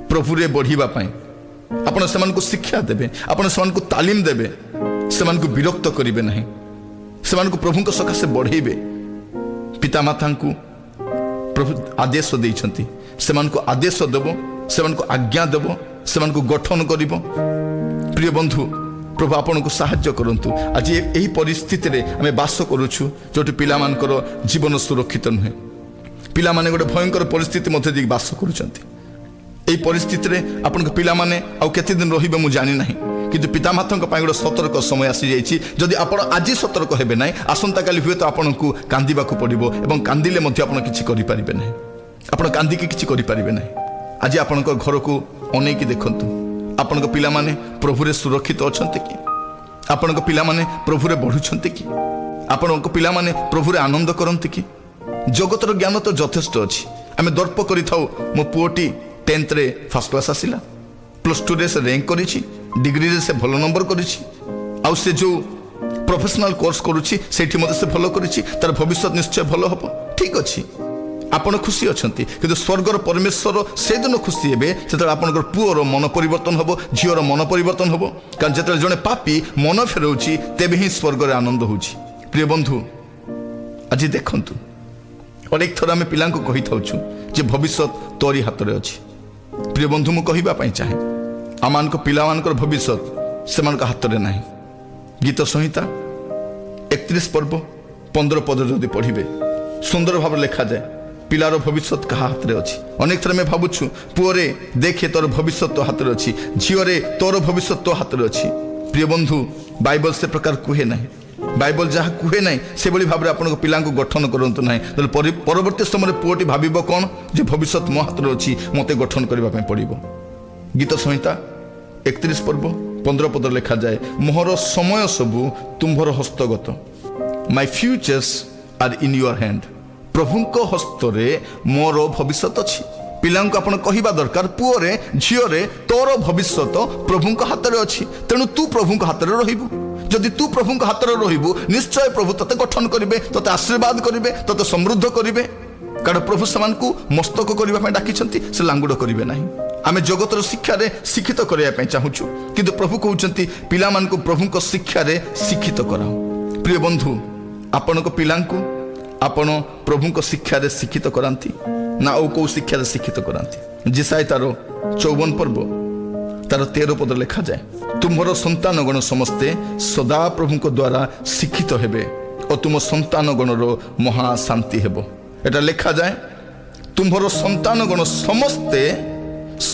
ପ୍ରଭୁରେ ବଢ଼ିବା ପାଇଁ। ଆପଣ ସେମାନଙ୍କୁ ଶିକ୍ଷା ଦେବେ, ଆପଣ ସେମାନଙ୍କୁ ତାଲିମ ଦେବେ, ସେମାନଙ୍କୁ ବିରକ୍ତ କରିବେ ନାହିଁ, ସେମାନଙ୍କୁ ପ୍ରଭୁଙ୍କ ସକାଶେ ବଢ଼େଇବେ। ପିତାମାତାଙ୍କୁ ପ୍ରଭୁ ଆଦେଶ ଦେଇଛନ୍ତି। ସେମାନଙ୍କୁ ଆଦେଶ ଦେବ, ସେମାନଙ୍କୁ ଆଜ୍ଞା ଦେବ, ସେମାନଙ୍କୁ ଗଠନ କରିବ। ପ୍ରିୟ ବନ୍ଧୁ, ପ୍ରିୟ ବନ୍ଧୁ, ପ୍ରଭୁ ଆପଣଙ୍କୁ ସାହାଯ୍ୟ କରନ୍ତୁ। ଆଜି ଏହି ପରିସ୍ଥିତିରେ ଆମେ ବାସ କରୁଛୁ, ଯେଉଁଠି ପିଲାମାନଙ୍କର ଜୀବନ ସୁରକ୍ଷିତ ନୁହେଁ। ପିଲାମାନେ ଗୋଟେ ଭୟଙ୍କର ପରିସ୍ଥିତି ମଧ୍ୟ ଦେଇକି ବାସ କରୁଛନ୍ତି। ଏହି ପରିସ୍ଥିତିରେ ଆପଣଙ୍କ ପିଲାମାନେ ଆଉ କେତେ ଦିନ ରହିବେ ମୁଁ ଜାଣିନାହିଁ, କିନ୍ତୁ ପିତାମାତାଙ୍କ ପାଇଁ ଗୋଟେ ସତର୍କ ସମୟ ଆସିଯାଇଛି। ଯଦି ଆପଣ ଆଜି ସତର୍କ ହେବେ ନାହିଁ, ଆସନ୍ତାକାଲି ହୁଏତ ଆପଣଙ୍କୁ କାନ୍ଦିବାକୁ ପଡ଼ିବ ଏବଂ କାନ୍ଦିଲେ ମଧ୍ୟ ଆପଣ କିଛି କରିପାରିବେ ନାହିଁ। ଆପଣ କାନ୍ଦିକି କିଛି କରିପାରିବେ ନାହିଁ। ଆଜି ଆପଣଙ୍କ ଘରକୁ ଅନେଇକି ଦେଖନ୍ତୁ, ଆପଣଙ୍କ ପିଲାମାନେ ପ୍ରଭୁରେ ସୁରକ୍ଷିତ ଅଛନ୍ତି କି? ଆପଣଙ୍କ ପିଲାମାନେ ପ୍ରଭୁରେ ବଢ଼ୁଛନ୍ତି କି? ଆପଣଙ୍କ ପିଲାମାନେ ପ୍ରଭୁରେ ଆନନ୍ଦ କରନ୍ତି କି? ଜଗତର ଜ୍ଞାନ ତ ଯଥେଷ୍ଟ ଅଛି। ଆମେ ଦର୍ପ କରିଥାଉ, ମୋ ପୁଅଟି 10ଥରେ ଫାର୍ଷ୍ଟ କ୍ଲାସ୍ ଆସିଲା, +2ରେ ସେ ର୍ୟାଙ୍କ କରିଛି, ଡିଗ୍ରୀରେ ସେ ଭଲ ନମ୍ବର କରିଛି, ଆଉ ସେ ଯେଉଁ ପ୍ରଫେସନାଲ କୋର୍ସ କରୁଛି ସେଇଠି ମଧ୍ୟ ସେ ଭଲ କରିଛି, ତାର ଭବିଷ୍ୟତ ନିଶ୍ଚୟ ଭଲ ହେବ। ଠିକ୍ ଅଛି, ଆପଣ ଖୁସି ଅଛନ୍ତି, କିନ୍ତୁ ସ୍ୱର୍ଗର ପରମେଶ୍ୱର ସେଦିନ ଖୁସି ହେବେ ଯେତେବେଳେ ଆପଣଙ୍କର ପୁଅର ମନ ପରିବର୍ତ୍ତନ ହେବ, ଝିଅର ମନ ପରିବର୍ତ୍ତନ ହେବ। କାରଣ ଯେତେବେଳେ ଜଣେ ପାପୀ ମନ ଫେରାଉଛି, ତେବେ ହିଁ ସ୍ୱର୍ଗରେ ଆନନ୍ଦ ହେଉଛି। ପ୍ରିୟ ବନ୍ଧୁ, ଆଜି ଦେଖନ୍ତୁ, ଅନେକ ଥର ଆମେ ପିଲାଙ୍କୁ କହିଥାଉଛୁ ଯେ ଭବିଷ୍ୟତ ତୋରି ହାତରେ ଅଛି। ପ୍ରିୟ ବନ୍ଧୁ, ମୁଁ କହିବା ପାଇଁ ଚାହେଁ, ଆମମାନଙ୍କ ପିଲାମାନଙ୍କର ଭବିଷ୍ୟତ ସେମାନଙ୍କ ହାତରେ ନାହିଁ। ଗୀତ ସଂହିତା 31 ପର୍ବ 15 ପଦ ଯଦି ପଢ଼ିବେ, ସୁନ୍ଦର ଭାବରେ ଲେଖାଯାଏ ପିଲାର ଭବିଷ୍ୟତ କାହା ହାତରେ ଅଛି। ଅନେକ ଥର ଆମେ ଭାବୁଛୁ, ପୁଅରେ ଦେଖେ, ତୋର ଭବିଷ୍ୟତ ତୋ ହାତରେ ଅଛି, ଝିଅରେ, ତୋର ଭବିଷ୍ୟତ ତୋ ହାତରେ ଅଛି। ପ୍ରିୟ ବନ୍ଧୁ, ବାଇବଲ ସେ ପ୍ରକାର କୁହେ ନାହିଁ। ବାଇବଲ ଯାହା କୁହେ ନାହିଁ, ସେଭଳି ଭାବରେ ଆପଣଙ୍କ ପିଲାଙ୍କୁ ଗଠନ କରନ୍ତୁ ନାହିଁ। ତାହେଲେ ପରବର୍ତ୍ତୀ ସମୟରେ ପୁଅଟି ଭାବିବ କ'ଣ ଯେ ଭବିଷ୍ୟତ ମୋ ହାତରେ ଅଛି, ମୋତେ ଗଠନ କରିବା ପାଇଁ ପଡ଼ିବ। ଗୀତ ସଂହିତା 31 ପର୍ବ 15 ପଦ ଲେଖାଯାଏ, ମୋହର ସମୟ ସବୁ ତୁମ୍ଭର ହସ୍ତଗତ। My futures are in your hand. ପ୍ରଭୁଙ୍କ ହସ୍ତରେ ମୋର ଭବିଷ୍ୟତ ଅଛି। ପିଲାଙ୍କୁ ଆପଣ କହିବା ଦରକାର, ପୁଅରେ, ଝିଅରେ, ତୋର ଭବିଷ୍ୟତ ପ୍ରଭୁଙ୍କ ହାତରେ ଅଛି, ତେଣୁ ତୁ ପ୍ରଭୁଙ୍କ ହାତରେ ରହିବୁ। ଯଦି ତୁ ପ୍ରଭୁଙ୍କ ହାତରେ ରହିବୁ, ନିଶ୍ଚୟ ପ୍ରଭୁ ତତେ ଗଠନ କରିବେ, ତତେ ଆଶୀର୍ବାଦ କରିବେ, ତତେ ସମୃଦ୍ଧ କରିବେ। କାରଣ ପ୍ରଭୁ ସେମାନଙ୍କୁ ମସ୍ତକ କରିବା ପାଇଁ ଡାକିଛନ୍ତି, ସେ ଲାଙ୍ଗୁଡ଼ କରିବେ ନାହିଁ। ଆମେ ଜଗତର ଶିକ୍ଷାରେ ଶିକ୍ଷିତ କରିବା ପାଇଁ ଚାହୁଁଛୁ, କିନ୍ତୁ ପ୍ରଭୁ କହୁଛନ୍ତି ପିଲାମାନଙ୍କୁ ପ୍ରଭୁଙ୍କ ଶିକ୍ଷାରେ ଶିକ୍ଷିତ କରାଅ। ପ୍ରିୟ ବନ୍ଧୁ, ଆପଣଙ୍କ ପିଲାଙ୍କୁ ଆପଣ ପ୍ରଭୁଙ୍କ ଶିକ୍ଷାରେ ଶିକ୍ଷିତ କରାନ୍ତି ନା ଆଉ କୋଉ ଶିକ୍ଷାରେ ଶିକ୍ଷିତ କରାନ୍ତି? ଯିଶାଇୟ ତାର 54 ପର୍ବ ତାର 13 ପଦ ଲେଖାଯାଏ, ତୁମ୍ଭର ସନ୍ତାନଗଣ ସମସ୍ତେ ସଦାପ୍ରଭୁଙ୍କ ଦ୍ୱାରା ଶିକ୍ଷିତ ହେବେ ଓ ତୁମ ସନ୍ତାନଗଣର ମହାଶାନ୍ତି ହେବ। ଏଟା ଲେଖାଯାଏ, ତୁମ୍ଭର ସନ୍ତାନଗଣ ସମସ୍ତେ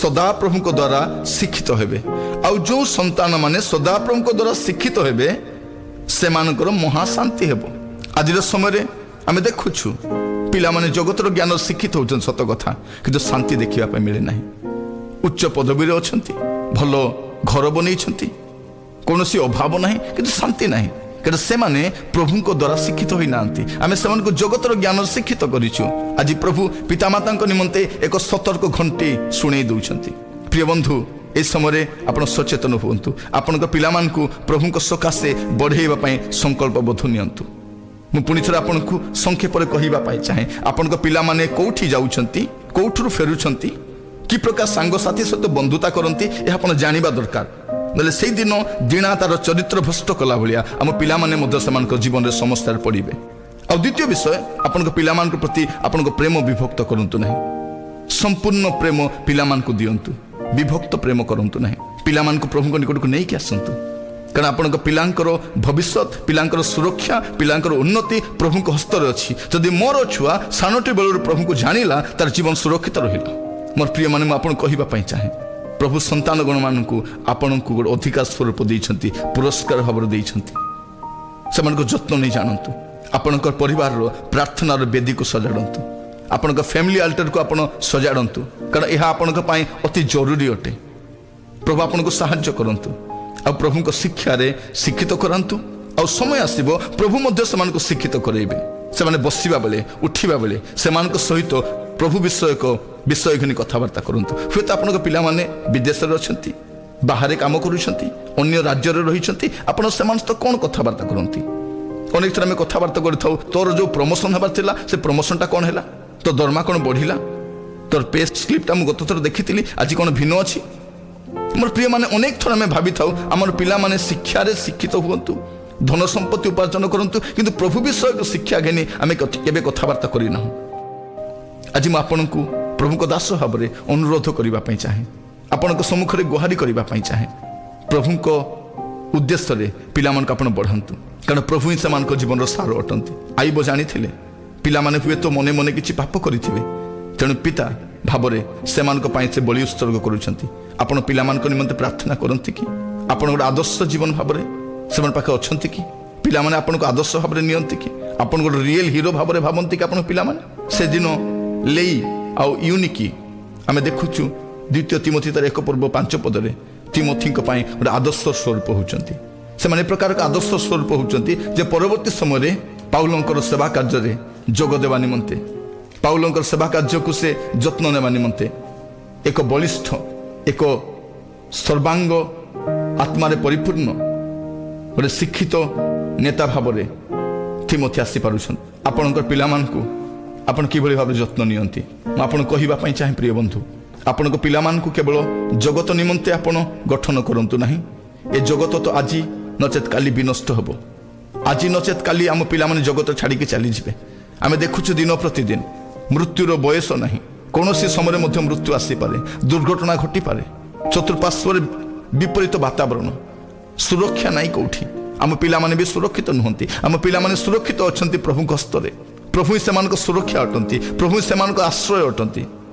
ସଦାପ୍ରଭୁଙ୍କ ଦ୍ୱାରା ଶିକ୍ଷିତ ହେବେ। ଆଉ ଯେଉଁ ସନ୍ତାନମାନେ ସଦାପ୍ରଭୁଙ୍କ ଦ୍ୱାରା ଶିକ୍ଷିତ ହେବେ, ସେମାନଙ୍କର ମହାଶାନ୍ତି ହେବ। ଆଜିର ସମୟରେ ଆମେ ଦେଖୁଛୁ, ପିଲାମାନେ ଜଗତର ଜ୍ଞାନ ଶିକ୍ଷିତ ହେଉଛନ୍ତି ସତ କଥା, କିନ୍ତୁ ଶାନ୍ତି ଦେଖିବା ପାଇଁ ମିଳେ ନାହିଁ। ଉଚ୍ଚ ପଦବୀରେ ଅଛନ୍ତି, ଭଲ ଘର ବନେଇଛନ୍ତି, କୌଣସି ଅଭାବ ନାହିଁ, କିନ୍ତୁ ଶାନ୍ତି ନାହିଁ। କାରଣ ସେମାନେ ପ୍ରଭୁଙ୍କ ଦ୍ୱାରା ଶିକ୍ଷିତ ହୋଇନାହାନ୍ତି। ଆମେ ସେମାନଙ୍କୁ ଜଗତର ଜ୍ଞାନ ଶିକ୍ଷିତ କରିଛୁ। ଆଜି ପ୍ରଭୁ ପିତାମାତାଙ୍କ ନିମନ୍ତେ ଏକ ସତର୍କ ଘଣ୍ଟି ଶୁଣେଇ ଦେଉଛନ୍ତି। ପ୍ରିୟ ବନ୍ଧୁ, ଏ ସମୟରେ ଆପଣ ସଚେତନ ହୁଅନ୍ତୁ। ଆପଣଙ୍କ ପିଲାମାନଙ୍କୁ ପ୍ରଭୁଙ୍କ ସକାଶେ ବଢ଼େଇବା ପାଇଁ ସଂକଳ୍ପବଦ୍ଧ ନିଅନ୍ତୁ। ମୁଁ ପୁଣି ଥରେ ଆପଣଙ୍କୁ ସଂକ୍ଷେପରେ କହିବା ପାଇଁ ଚାହେଁ, ଆପଣଙ୍କ ପିଲାମାନେ କୋଉଠି ଯାଉଛନ୍ତି, କୋଉଠୁରୁ ଫେରୁଛନ୍ତି, କି ପ୍ରକାର ସାଙ୍ଗସାଥି ସହିତ ବନ୍ଧୁତା କରନ୍ତି, ଏହା ଆପଣ ଜାଣିବା ଦରକାର। ନହେଲେ ସେଇଦିନ ଦିଣା ତାର ଚରିତ୍ର ଭ୍ରଷ୍ଟ କଲା ଭଳିଆ ଆମ ପିଲାମାନେ ମଧ୍ୟ ସେମାନଙ୍କ ଜୀବନରେ ସମସ୍ୟାରେ ପଡ଼ିବେ। ଆଉ ଦ୍ୱିତୀୟ ବିଷୟ, ଆପଣଙ୍କ ପିଲାମାନଙ୍କ ପ୍ରତି ଆପଣଙ୍କ ପ୍ରେମ ବିଭକ୍ତ କରନ୍ତୁ ନାହିଁ। ସମ୍ପୂର୍ଣ୍ଣ ପ୍ରେମ ପିଲାମାନଙ୍କୁ ଦିଅନ୍ତୁ, ବିଭକ୍ତ ପ୍ରେମ କରନ୍ତୁ ନାହିଁ। ପିଲାମାନଙ୍କୁ ପ୍ରଭୁଙ୍କ ନିକଟକୁ ନେଇକି ଆସନ୍ତୁ, କାରଣ ଆପଣଙ୍କ ପିଲାଙ୍କର ଭବିଷ୍ୟତ, ପିଲାଙ୍କର ସୁରକ୍ଷା, ପିଲାଙ୍କର ଉନ୍ନତି ପ୍ରଭୁଙ୍କ ହସ୍ତରେ ଅଛି। ଯଦି ମୋର ଛୁଆ ସାନଟି ବେଳରୁ ପ୍ରଭୁଙ୍କୁ ଜାଣିଲା, ତାର ଜୀବନ ସୁରକ୍ଷିତ ରହିଲା। ମୋର ପ୍ରିୟମାନେ, ମୁଁ ଆପଣଙ୍କୁ କହିବା ପାଇଁ ଚାହେଁ, ପ୍ରଭୁ ସନ୍ତାନଗଣମାନଙ୍କୁ ଆପଣଙ୍କୁ ଗୋଟେ ଅଧିକାର ସ୍ୱରୂପ ଦେଇଛନ୍ତି, ପୁରସ୍କାର ଭାବରେ ଦେଇଛନ୍ତି। ସେମାନଙ୍କ ଯତ୍ନ ନେଇ ଜାଣନ୍ତୁ। ଆପଣଙ୍କ ପରିବାରର ପ୍ରାର୍ଥନାର ବେଦୀକୁ ସଜାଡ଼ନ୍ତୁ। ଆପଣଙ୍କ ଫ୍ୟାମିଲି ଆଲ୍ଟରକୁ ଆପଣ ସଜାଡ଼ନ୍ତୁ, କାରଣ ଏହା ଆପଣଙ୍କ ପାଇଁ ଅତି ଜରୁରୀ ଅଟେ। ପ୍ରଭୁ ଆପଣଙ୍କୁ ସାହାଯ୍ୟ କରନ୍ତୁ ଆଉ ପ୍ରଭୁଙ୍କ ଶିକ୍ଷାରେ ଶିକ୍ଷିତ କରାନ୍ତୁ। ଆଉ ସମୟ ଆସିବ, ପ୍ରଭୁ ମଧ୍ୟ ସେମାନଙ୍କୁ ଶିକ୍ଷିତ କରାଇବେ। ସେମାନେ ବସିବା ବେଳେ, ଉଠିବା ବେଳେ ସେମାନଙ୍କ ସହିତ ପ୍ରଭୁ ବିଷୟକ ବିଷୟ ଘେନି କଥାବାର୍ତ୍ତା କରନ୍ତୁ। ହୁଏତ ଆପଣଙ୍କ ପିଲାମାନେ ବିଦେଶରେ ଅଛନ୍ତି, ବାହାରେ କାମ କରୁଛନ୍ତି, ଅନ୍ୟ ରାଜ୍ୟରେ ରହିଛନ୍ତି। ଆପଣ ସେମାନଙ୍କ ସହିତ କ'ଣ କଥାବାର୍ତ୍ତା କରନ୍ତି? ଅନେକ ଥର ଆମେ କଥାବାର୍ତ୍ତା କରିଥାଉ, ତୋର ଯେଉଁ ପ୍ରମୋସନ ହେବାର ଥିଲା, ସେ ପ୍ରମୋସନଟା କ'ଣ ହେଲା? ତୋ ଦରମା କ'ଣ ବଢ଼ିଲା? ତୋର ପେ ସ୍ଲିପ୍ଟା ମୁଁ ଗତ ଥର ଦେଖିଥିଲି, ଆଜି କ'ଣ ଭିନ୍ନ ଅଛି? ମୋର ପ୍ରିୟମାନେ, ଅନେକ ଥର ଆମେ ଭାବିଥାଉ ଆମର ପିଲାମାନେ ଶିକ୍ଷାରେ ଶିକ୍ଷିତ ହୁଅନ୍ତୁ, ଧନ ସମ୍ପତ୍ତି ଉପାର୍ଜନ କରନ୍ତୁ, କିନ୍ତୁ ପ୍ରଭୁ ବିଷୟକ ଶିକ୍ଷା ଘେନି ଆମେ କେବେ କଥାବାର୍ତ୍ତା କରିନାହୁଁ। ଆଜି ମୁଁ ଆପଣଙ୍କୁ ପ୍ରଭୁଙ୍କ ଦାସ ଭାବରେ ଅନୁରୋଧ କରିବା ପାଇଁ ଚାହେଁ, ଆପଣଙ୍କ ସମ୍ମୁଖରେ ଗୁହାରି କରିବା ପାଇଁ ଚାହେଁ। ପ୍ରଭୁଙ୍କ ଉଦ୍ଦେଶ୍ୟରେ ପିଲାମାନଙ୍କୁ ଆପଣ ବଢ଼ାନ୍ତୁ, କାରଣ ପ୍ରଭୁ ହିଁ ସେମାନଙ୍କ ଜୀବନର ସାର ଅଟନ୍ତି। ଆଇବ ଜାଣିଥିଲେ ପିଲାମାନେ ହୁଏତ ମନେ ମନେ କିଛି ପାପ କରିଥିବେ, ତେଣୁ ପିତା ଭାବରେ ସେମାନଙ୍କ ପାଇଁ ସେ ବଳି ଉତ୍ସର୍ଗ କରୁଛନ୍ତି। ଆପଣ ପିଲାମାନଙ୍କ ନିମନ୍ତେ ପ୍ରାର୍ଥନା କରନ୍ତି କି? ଆପଣ ଗୋଟେ ଆଦର୍ଶ ଜୀବନ ଭାବରେ ସେମାନଙ୍କ ପାଖେ ଅଛନ୍ତି କି? ପିଲାମାନେ ଆପଣଙ୍କୁ ଆଦର୍ଶ ଭାବରେ ନିଅନ୍ତି କି? ଆପଣ ଗୋଟେ ରିଏଲ ହିରୋ ଭାବରେ ଭାବନ୍ତି କି ଆପଣଙ୍କ ପିଲାମାନେ? ସେଦିନ ଲେଇ ଆଉ ୟୁନିକି, ଆମେ ଦେଖୁଛୁ ଦ୍ୱିତୀୟ ତିମୋଥି ତାର 1 ପର୍ବ 5 ପଦରେ, ତିମୋଥିଙ୍କ ପାଇଁ ଗୋଟେ ଆଦର୍ଶ ସ୍ୱରୂପ ହେଉଛନ୍ତି। ସେମାନେ ଏ ପ୍ରକାର ଏକ ଆଦର୍ଶ ସ୍ୱରୂପ ହେଉଛନ୍ତି ଯେ ପରବର୍ତ୍ତୀ ସମୟରେ ପାଉଲଙ୍କର ସେବା କାର୍ଯ୍ୟରେ ଯୋଗ ଦେବା ନିମନ୍ତେ, ପାଉଲଙ୍କର ସେବା କାର୍ଯ୍ୟକୁ ସେ ଯତ୍ନ ନେବା ନିମନ୍ତେ ଏକ ବଳିଷ୍ଠ, ଏକ ସର୍ବାଙ୍ଗ ଆତ୍ମାରେ ପରିପୂର୍ଣ୍ଣ ଗୋଟେ ଶିକ୍ଷିତ ନେତା ଭାବରେ ତିମୋଥି ଆସିପାରୁଛନ୍ତି। ଆପଣଙ୍କର ପିଲାମାନଙ୍କୁ ଆପଣ କିଭଳି ଭାବେ ଯତ୍ନ ନିଅନ୍ତି? ମୁଁ ଆପଣଙ୍କୁ କହିବା ପାଇଁ ଚାହେଁ, ପ୍ରିୟ ବନ୍ଧୁ, ଆପଣଙ୍କ ପିଲାମାନଙ୍କୁ କେବଳ ଜଗତ ନିମନ୍ତେ ଆପଣ ଗଠନ କରନ୍ତୁ ନାହିଁ। ଏ ଜଗତ ତ ଆଜି ନଚେତ୍ କାଲି ବିନଷ୍ଟ ହେବ। ଆଜି ନଚେତ୍ କାଲି ଆମ ପିଲାମାନେ ଜଗତ ଛାଡ଼ିକି ଚାଲିଯିବେ। ଆମେ ଦେଖୁଛୁ ଦିନ ପ୍ରତିଦିନ ମୃତ୍ୟୁର ବୟସ ନାହିଁ। କୌଣସି ସମୟରେ ମଧ୍ୟ ମୃତ୍ୟୁ ଆସିପାରେ, ଦୁର୍ଘଟଣା ଘଟିପାରେ। ଚତୁଃପାର୍ଶ୍ୱରେ ବିପରୀତ ବାତାବରଣ, ସୁରକ୍ଷା ନାହିଁ କୋଉଠି। ଆମ ପିଲାମାନେ ବି ସୁରକ୍ଷିତ ନୁହନ୍ତି। ଆମ ପିଲାମାନେ ସୁରକ୍ଷିତ ଅଛନ୍ତି ପ୍ରଭୁଙ୍କ ହସ୍ତରେ। ପ୍ରଭୁ ହିଁ ସେମାନଙ୍କ ସୁରକ୍ଷା ଅଟନ୍ତି। ପ୍ରଭୁ ହିଁ ସେମାନଙ୍କ ଆଶ୍ରୟ ଅଟନ୍ତି।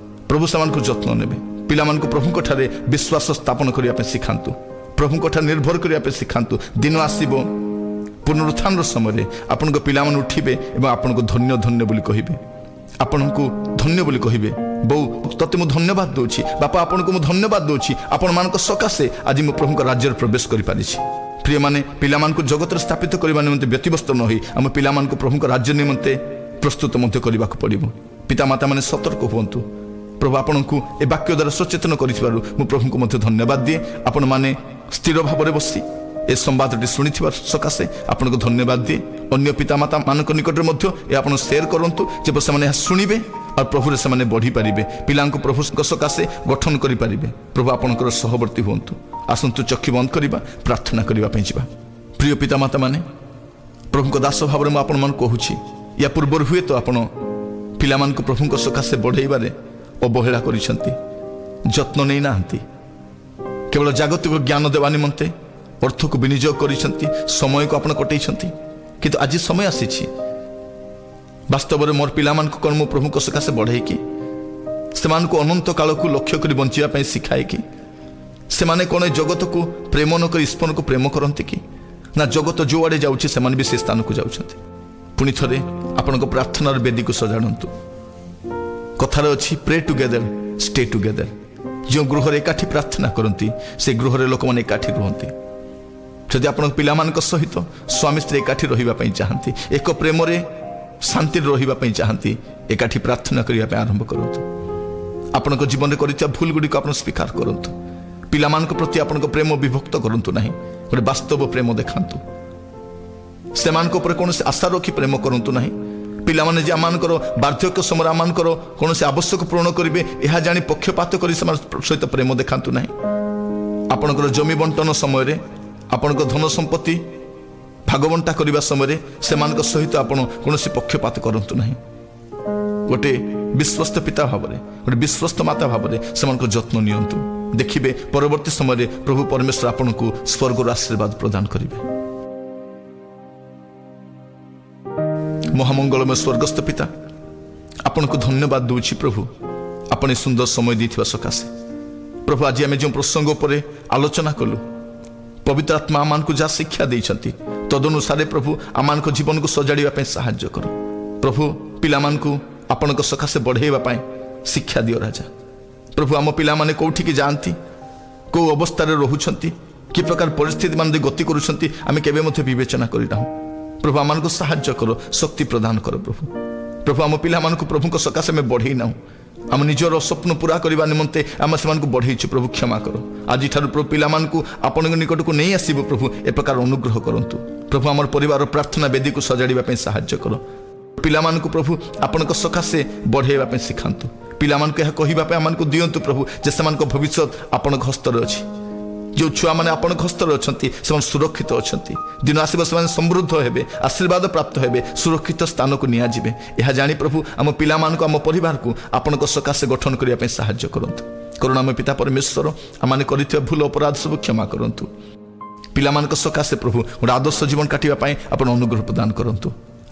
ପ୍ରଭୁ ସେମାନଙ୍କୁ ଯତ୍ନ ନେବେ। ପିଲାମାନଙ୍କୁ ପ୍ରଭୁଙ୍କ ଠାରେ ବିଶ୍ୱାସ ସ୍ଥାପନ କରିବା ପାଇଁ ଶିଖାନ୍ତୁ। ପ୍ରଭୁଙ୍କ ଠାରେ ନିର୍ଭର କରିବା ପାଇଁ ଶିଖାନ୍ତୁ। ଦିନ ଆସିବ, ପୁନରୁତ୍ଥାନର ସମୟରେ ଆପଣଙ୍କ ପିଲାମାନେ ଉଠିବେ ଏବଂ ଆପଣଙ୍କୁ ଧନ୍ୟ ଧନ୍ୟ ବୋଲି କହିବେ। ଆପଣଙ୍କୁ ଧନ୍ୟ ବୋଲି କହିବେ, "ବୋଉ, ତତେ ମୁଁ ଧନ୍ୟବାଦ ଦେଉଛି। ବାପା, ଆପଣଙ୍କୁ ମୁଁ ଧନ୍ୟବାଦ ଦେଉଛି। ଆପଣମାନଙ୍କ ସକାଶେ ଆଜି ମୁଁ ପ୍ରଭୁଙ୍କ ରାଜ୍ୟରେ ପ୍ରବେଶ କରିପାରିଛି।" ପ୍ରିୟମାନେ, ପିଲାମାନଙ୍କୁ ଜଗତରେ ସ୍ଥାପିତ କରିବା ନିମନ୍ତେ ବ୍ୟତିବ୍ୟସ୍ତ ନ ହୋଇ ଆମ ପିଲାମାନଙ୍କୁ ପ୍ରଭୁଙ୍କ ରାଜ୍ୟ ନିମନ୍ତେ ପ୍ରସ୍ତୁତ ମଧ୍ୟ କରିବାକୁ ପଡ଼ିବ। ପିତାମାତାମାନେ ସତର୍କ ହୁଅନ୍ତୁ। ପ୍ରଭୁ ଆପଣଙ୍କୁ ଏ ବାକ୍ୟ ଦ୍ୱାରା ସଚେତନ କରିଥିବାରୁ ମୁଁ ପ୍ରଭୁଙ୍କୁ ମଧ୍ୟ ଧନ୍ୟବାଦ ଦିଏ। ଆପଣମାନେ ସ୍ଥିର ଭାବରେ ବସି ଏ ସମ୍ବାଦଟି ଶୁଣିଥିବା ସକାଶେ ଆପଣଙ୍କୁ ଧନ୍ୟବାଦ ଦିଏ। ଅନ୍ୟ ପିତାମାତା ମାନଙ୍କ ନିକଟରେ ମଧ୍ୟ ଏ ଆପଣ ସେୟାର କରନ୍ତୁ, ଯେପରି ସେମାନେ ଏହା ଶୁଣିବେ ଆଉ ପ୍ରଭୁରେ ସେମାନେ ବଢ଼ିପାରିବେ, ପିଲାଙ୍କୁ ପ୍ରଭୁଙ୍କ ସକାଶେ ଗଠନ କରିପାରିବେ। ପ୍ରଭୁ ଆପଣଙ୍କର ସହବର୍ତ୍ତୀ ହୁଅନ୍ତୁ। ଆସନ୍ତୁ, ଚକ୍ଷୁ ବନ୍ଦ କରିବା, ପ୍ରାର୍ଥନା କରିବା ପାଇଁ ଯିବା। ପ୍ରିୟ ପିତାମାତାମାନେ, ପ୍ରଭୁଙ୍କ ଦାସ ଭାବରେ ମୁଁ ଆପଣମାନଙ୍କୁ କହୁଛି, ୟା ପୂର୍ବରୁ ହୁଏତ ଆପଣ ପିଲାମାନଙ୍କୁ ପ୍ରଭୁଙ୍କ ସକାଶେ ବଢ଼େଇବାରେ ଅବହେଳା କରିଛନ୍ତି, ଯତ୍ନ ନେଇନାହାନ୍ତି। କେବଳ ଜାଗତିକ ଜ୍ଞାନ ଦେବା ନିମନ୍ତେ ଅର୍ଥକୁ ବିନିଯୋଗ କରିଛନ୍ତି, ସମୟକୁ ଆପଣ କଟେଇଛନ୍ତି। କିନ୍ତୁ ଆଜି ସମୟ ଆସିଛି, ବାସ୍ତବରେ ମୋର ପିଲାମାନଙ୍କୁ କ'ଣ ମୁଁ ପ୍ରଭୁଙ୍କ ସକାଶେ ବଢ଼େଇକି ସେମାନଙ୍କୁ ଅନନ୍ତ କାଳକୁ ଲକ୍ଷ୍ୟ କରି ବଞ୍ଚିବା ପାଇଁ ଶିଖାଏ କି? ସେମାନେ କ'ଣ ଏ ଜଗତକୁ ପ୍ରେମ ନ କରି ଈଶ୍ୱରଙ୍କୁ ପ୍ରେମ କରନ୍ତି କି? ନା ଜଗତ ଯେଉଁଆଡ଼େ ଯାଉଛି, ସେମାନେ ବି ସେ ସ୍ଥାନକୁ ଯାଉଛନ୍ତି? ପୁଣି ଥରେ ଆପଣଙ୍କ ପ୍ରାର୍ଥନାର ବେଦୀକୁ ସଜାଡ଼ନ୍ତୁ। କଥାରେ ଅଛି, "Pray together, stay together." ଯେଉଁ ଗୃହରେ ଏକାଠି ପ୍ରାର୍ଥନା କରନ୍ତି, ସେ ଗୃହରେ ଲୋକମାନେ ଏକାଠି ରୁହନ୍ତି। ଯଦି ଆପଣଙ୍କ ପିଲାମାନଙ୍କ ସହିତ ସ୍ୱାମୀ ସ୍ତ୍ରୀ ଏକାଠି ରହିବା ପାଇଁ ଚାହାନ୍ତି, ଏକ ପ୍ରେମରେ ଶାନ୍ତିରେ ରହିବା ପାଇଁ ଚାହାନ୍ତି, ଏକାଠି ପ୍ରାର୍ଥନା କରିବା ପାଇଁ ଆରମ୍ଭ କରନ୍ତୁ। ଆପଣଙ୍କ ଜୀବନରେ କରିଥିବା ଭୁଲ ଗୁଡ଼ିକୁ ଆପଣ ସ୍ୱୀକାର କରନ୍ତୁ। ପିଲାମାନଙ୍କ ପ୍ରତି ଆପଣଙ୍କ ପ୍ରେମ ବିଭକ୍ତ କରନ୍ତୁ ନାହିଁ। ଗୋଟେ ବାସ୍ତବ ପ୍ରେମ ଦେଖାନ୍ତୁ। ସେମାନଙ୍କ ଉପରେ କୌଣସି ଆଶା ରଖି ପ୍ରେମ କରନ୍ତୁ ନାହିଁ। ପିଲାମାନେ ଯେ ଆମମାନଙ୍କର ବାର୍ଦ୍ଧକ୍ୟ ସମୟରେ ଆମମାନଙ୍କର କୌଣସି ଆବଶ୍ୟକ ପୂରଣ କରିବେ, ଏହା ଜାଣି ପକ୍ଷପାତ କରି ସେମାନଙ୍କ ସହିତ ପ୍ରେମ ଦେଖାନ୍ତୁ ନାହିଁ। ଆପଣଙ୍କର ଜମି ବଣ୍ଟନ ସମୟରେ, ଆପଣଙ୍କ ଧନ ସମ୍ପତ୍ତି ଭାଗବଣ୍ଟା କରିବା ସମୟରେ ସେମାନଙ୍କ ସହିତ ଆପଣ କୌଣସି ପକ୍ଷପାତ କରନ୍ତୁ ନାହିଁ। ଗୋଟେ ବିଶ୍ୱସ୍ତ ପିତା ଭାବରେ, ଗୋଟେ ବିଶ୍ୱସ୍ତ ମାତା ଭାବରେ ସେମାନଙ୍କ ଯତ୍ନ ନିଅନ୍ତୁ। ଦେଖିବେ, ପରବର୍ତ୍ତୀ ସମୟରେ ପ୍ରଭୁ ପରମେଶ୍ୱର ଆପଣଙ୍କୁ ସ୍ୱର୍ଗରୁ ଆଶୀର୍ବାଦ ପ୍ରଦାନ କରିବେ। ମହାମଙ୍ଗଳମୟ ସ୍ୱର୍ଗସ୍ଥ ପିତା, ଆପଣଙ୍କୁ ଧନ୍ୟବାଦ ଦେଉଛି ପ୍ରଭୁ, ଆପଣ ଏ ସୁନ୍ଦର ସମୟ ଦେଇଥିବା ସକାଶେ। ପ୍ରଭୁ, ଆଜି ଆମେ ଯେଉଁ ପ୍ରସଙ୍ଗ ଉପରେ ଆଲୋଚନା କଲୁ, ପବିତ୍ର ଆତ୍ମା ଆମମାନଙ୍କୁ ଯାହା ଶିକ୍ଷା ଦେଇଛନ୍ତି, ତଦନୁସାରେ ପ୍ରଭୁ ଆମମାନଙ୍କ ଜୀବନକୁ ସଜାଡ଼ିବା ପାଇଁ ସାହାଯ୍ୟ କର। ପ୍ରଭୁ, ପିଲାମାନଙ୍କୁ ଆପଣଙ୍କ ସକାଶେ ବଢ଼େଇବା ପାଇଁ ଶିକ୍ଷା ଦିଅ ରାଜା। ପ୍ରଭୁ, ଆମ ପିଲାମାନେ କେଉଁଠିକି ଯାଆନ୍ତି, କେଉଁ ଅବସ୍ଥାରେ ରହୁଛନ୍ତି, କି ପ୍ରକାର ପରିସ୍ଥିତି ମାନେ ଦେଇ ଗତି କରୁଛନ୍ତି, ଆମେ କେବେ ମଧ୍ୟ ବିବେଚନା କରିନାହୁଁ। ପ୍ରଭୁ, ଆମମାନଙ୍କୁ ସାହାଯ୍ୟ କର, ଶକ୍ତି ପ୍ରଦାନ କର ପ୍ରଭୁ। ପ୍ରଭୁ, ଆମ ପିଲାମାନଙ୍କୁ ପ୍ରଭୁଙ୍କ ସକାଶେ ଆମେ ବଢ଼େଇ ନାହୁଁ। ଆମ ନିଜର ସ୍ୱପ୍ନ ପୁରା କରିବା ନିମନ୍ତେ ଆମେ ସେମାନଙ୍କୁ ବଢ଼େଇଛୁ। ପ୍ରଭୁ, କ୍ଷମା କର। ଆଜିଠାରୁ ପ୍ରଭୁ ପିଲାମାନଙ୍କୁ ଆପଣଙ୍କ ନିକଟକୁ ନେଇ ଆସିବ। ପ୍ରଭୁ, ଏ ପ୍ରକାର ଅନୁଗ୍ରହ କରନ୍ତୁ। ପ୍ରଭୁ, ଆମର ପରିବାର ପ୍ରାର୍ଥନା ବେଦୀକୁ ସଜାଡ଼ିବା ପାଇଁ ସାହାଯ୍ୟ କର। ପିଲାମାନଙ୍କୁ ପ୍ରଭୁ ଆପଣଙ୍କ ସକାଶେ ବଢ଼େଇବା ପାଇଁ ଶିଖାନ୍ତୁ। ପିଲାମାନଙ୍କୁ ଏହା କହିବା ପାଇଁ ଆମମାନଙ୍କୁ ଦିଅନ୍ତୁ ପ୍ରଭୁ, ଯେ ସେମାନଙ୍କ ଭବିଷ୍ୟତ ଆପଣଙ୍କ ହସ୍ତରେ ଅଛି। ଯେଉଁ ଛୁଆମାନେ ଆପଣଙ୍କ ହସ୍ତରେ ଅଛନ୍ତି, ସେମାନେ ସୁରକ୍ଷିତ ଅଛନ୍ତି। ଦିନ ଆସିବ, ସେମାନେ ସମୃଦ୍ଧ ହେବେ, ଆଶୀର୍ବାଦ ପ୍ରାପ୍ତ ହେବେ, ସୁରକ୍ଷିତ ସ୍ଥାନକୁ ନିଆଯିବେ। ଏହା ଜାଣି ପ୍ରଭୁ, ଆମ ପିଲାମାନଙ୍କୁ, ଆମ ପରିବାରକୁ ଆପଣଙ୍କ ସକାଶେ ଗଠନ କରିବା ପାଇଁ ସାହାଯ୍ୟ କରନ୍ତୁ। କରୁଣାମୟ ପିତା ପରମେଶ୍ୱର, ଆମମାନେ କରିଥିବା ଭୁଲ ଅପରାଧ ସବୁ କ୍ଷମା କରନ୍ତୁ। ପିଲାମାନଙ୍କ ସକାଶେ ପ୍ରଭୁ, ଗୋଟେ ଆଦର୍ଶ ଜୀବନ କାଟିବା ପାଇଁ ଆପଣ ଅନୁଗ୍ରହ ପ୍ରଦାନ କରନ୍ତୁ।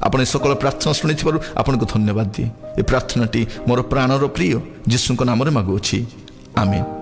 ଆପଣ ଏ ସକଳ ପ୍ରାର୍ଥନା ଶୁଣିଥିବାରୁ ଆପଣଙ୍କୁ ଧନ୍ୟବାଦ ଦିଏ। ଏ ପ୍ରାର୍ଥନାଟି ମୋର ପ୍ରାଣର ପ୍ରିୟ ଯୀଶୁଙ୍କ ନାମରେ ମାଗୁଅଛି, ଆମେନ୍।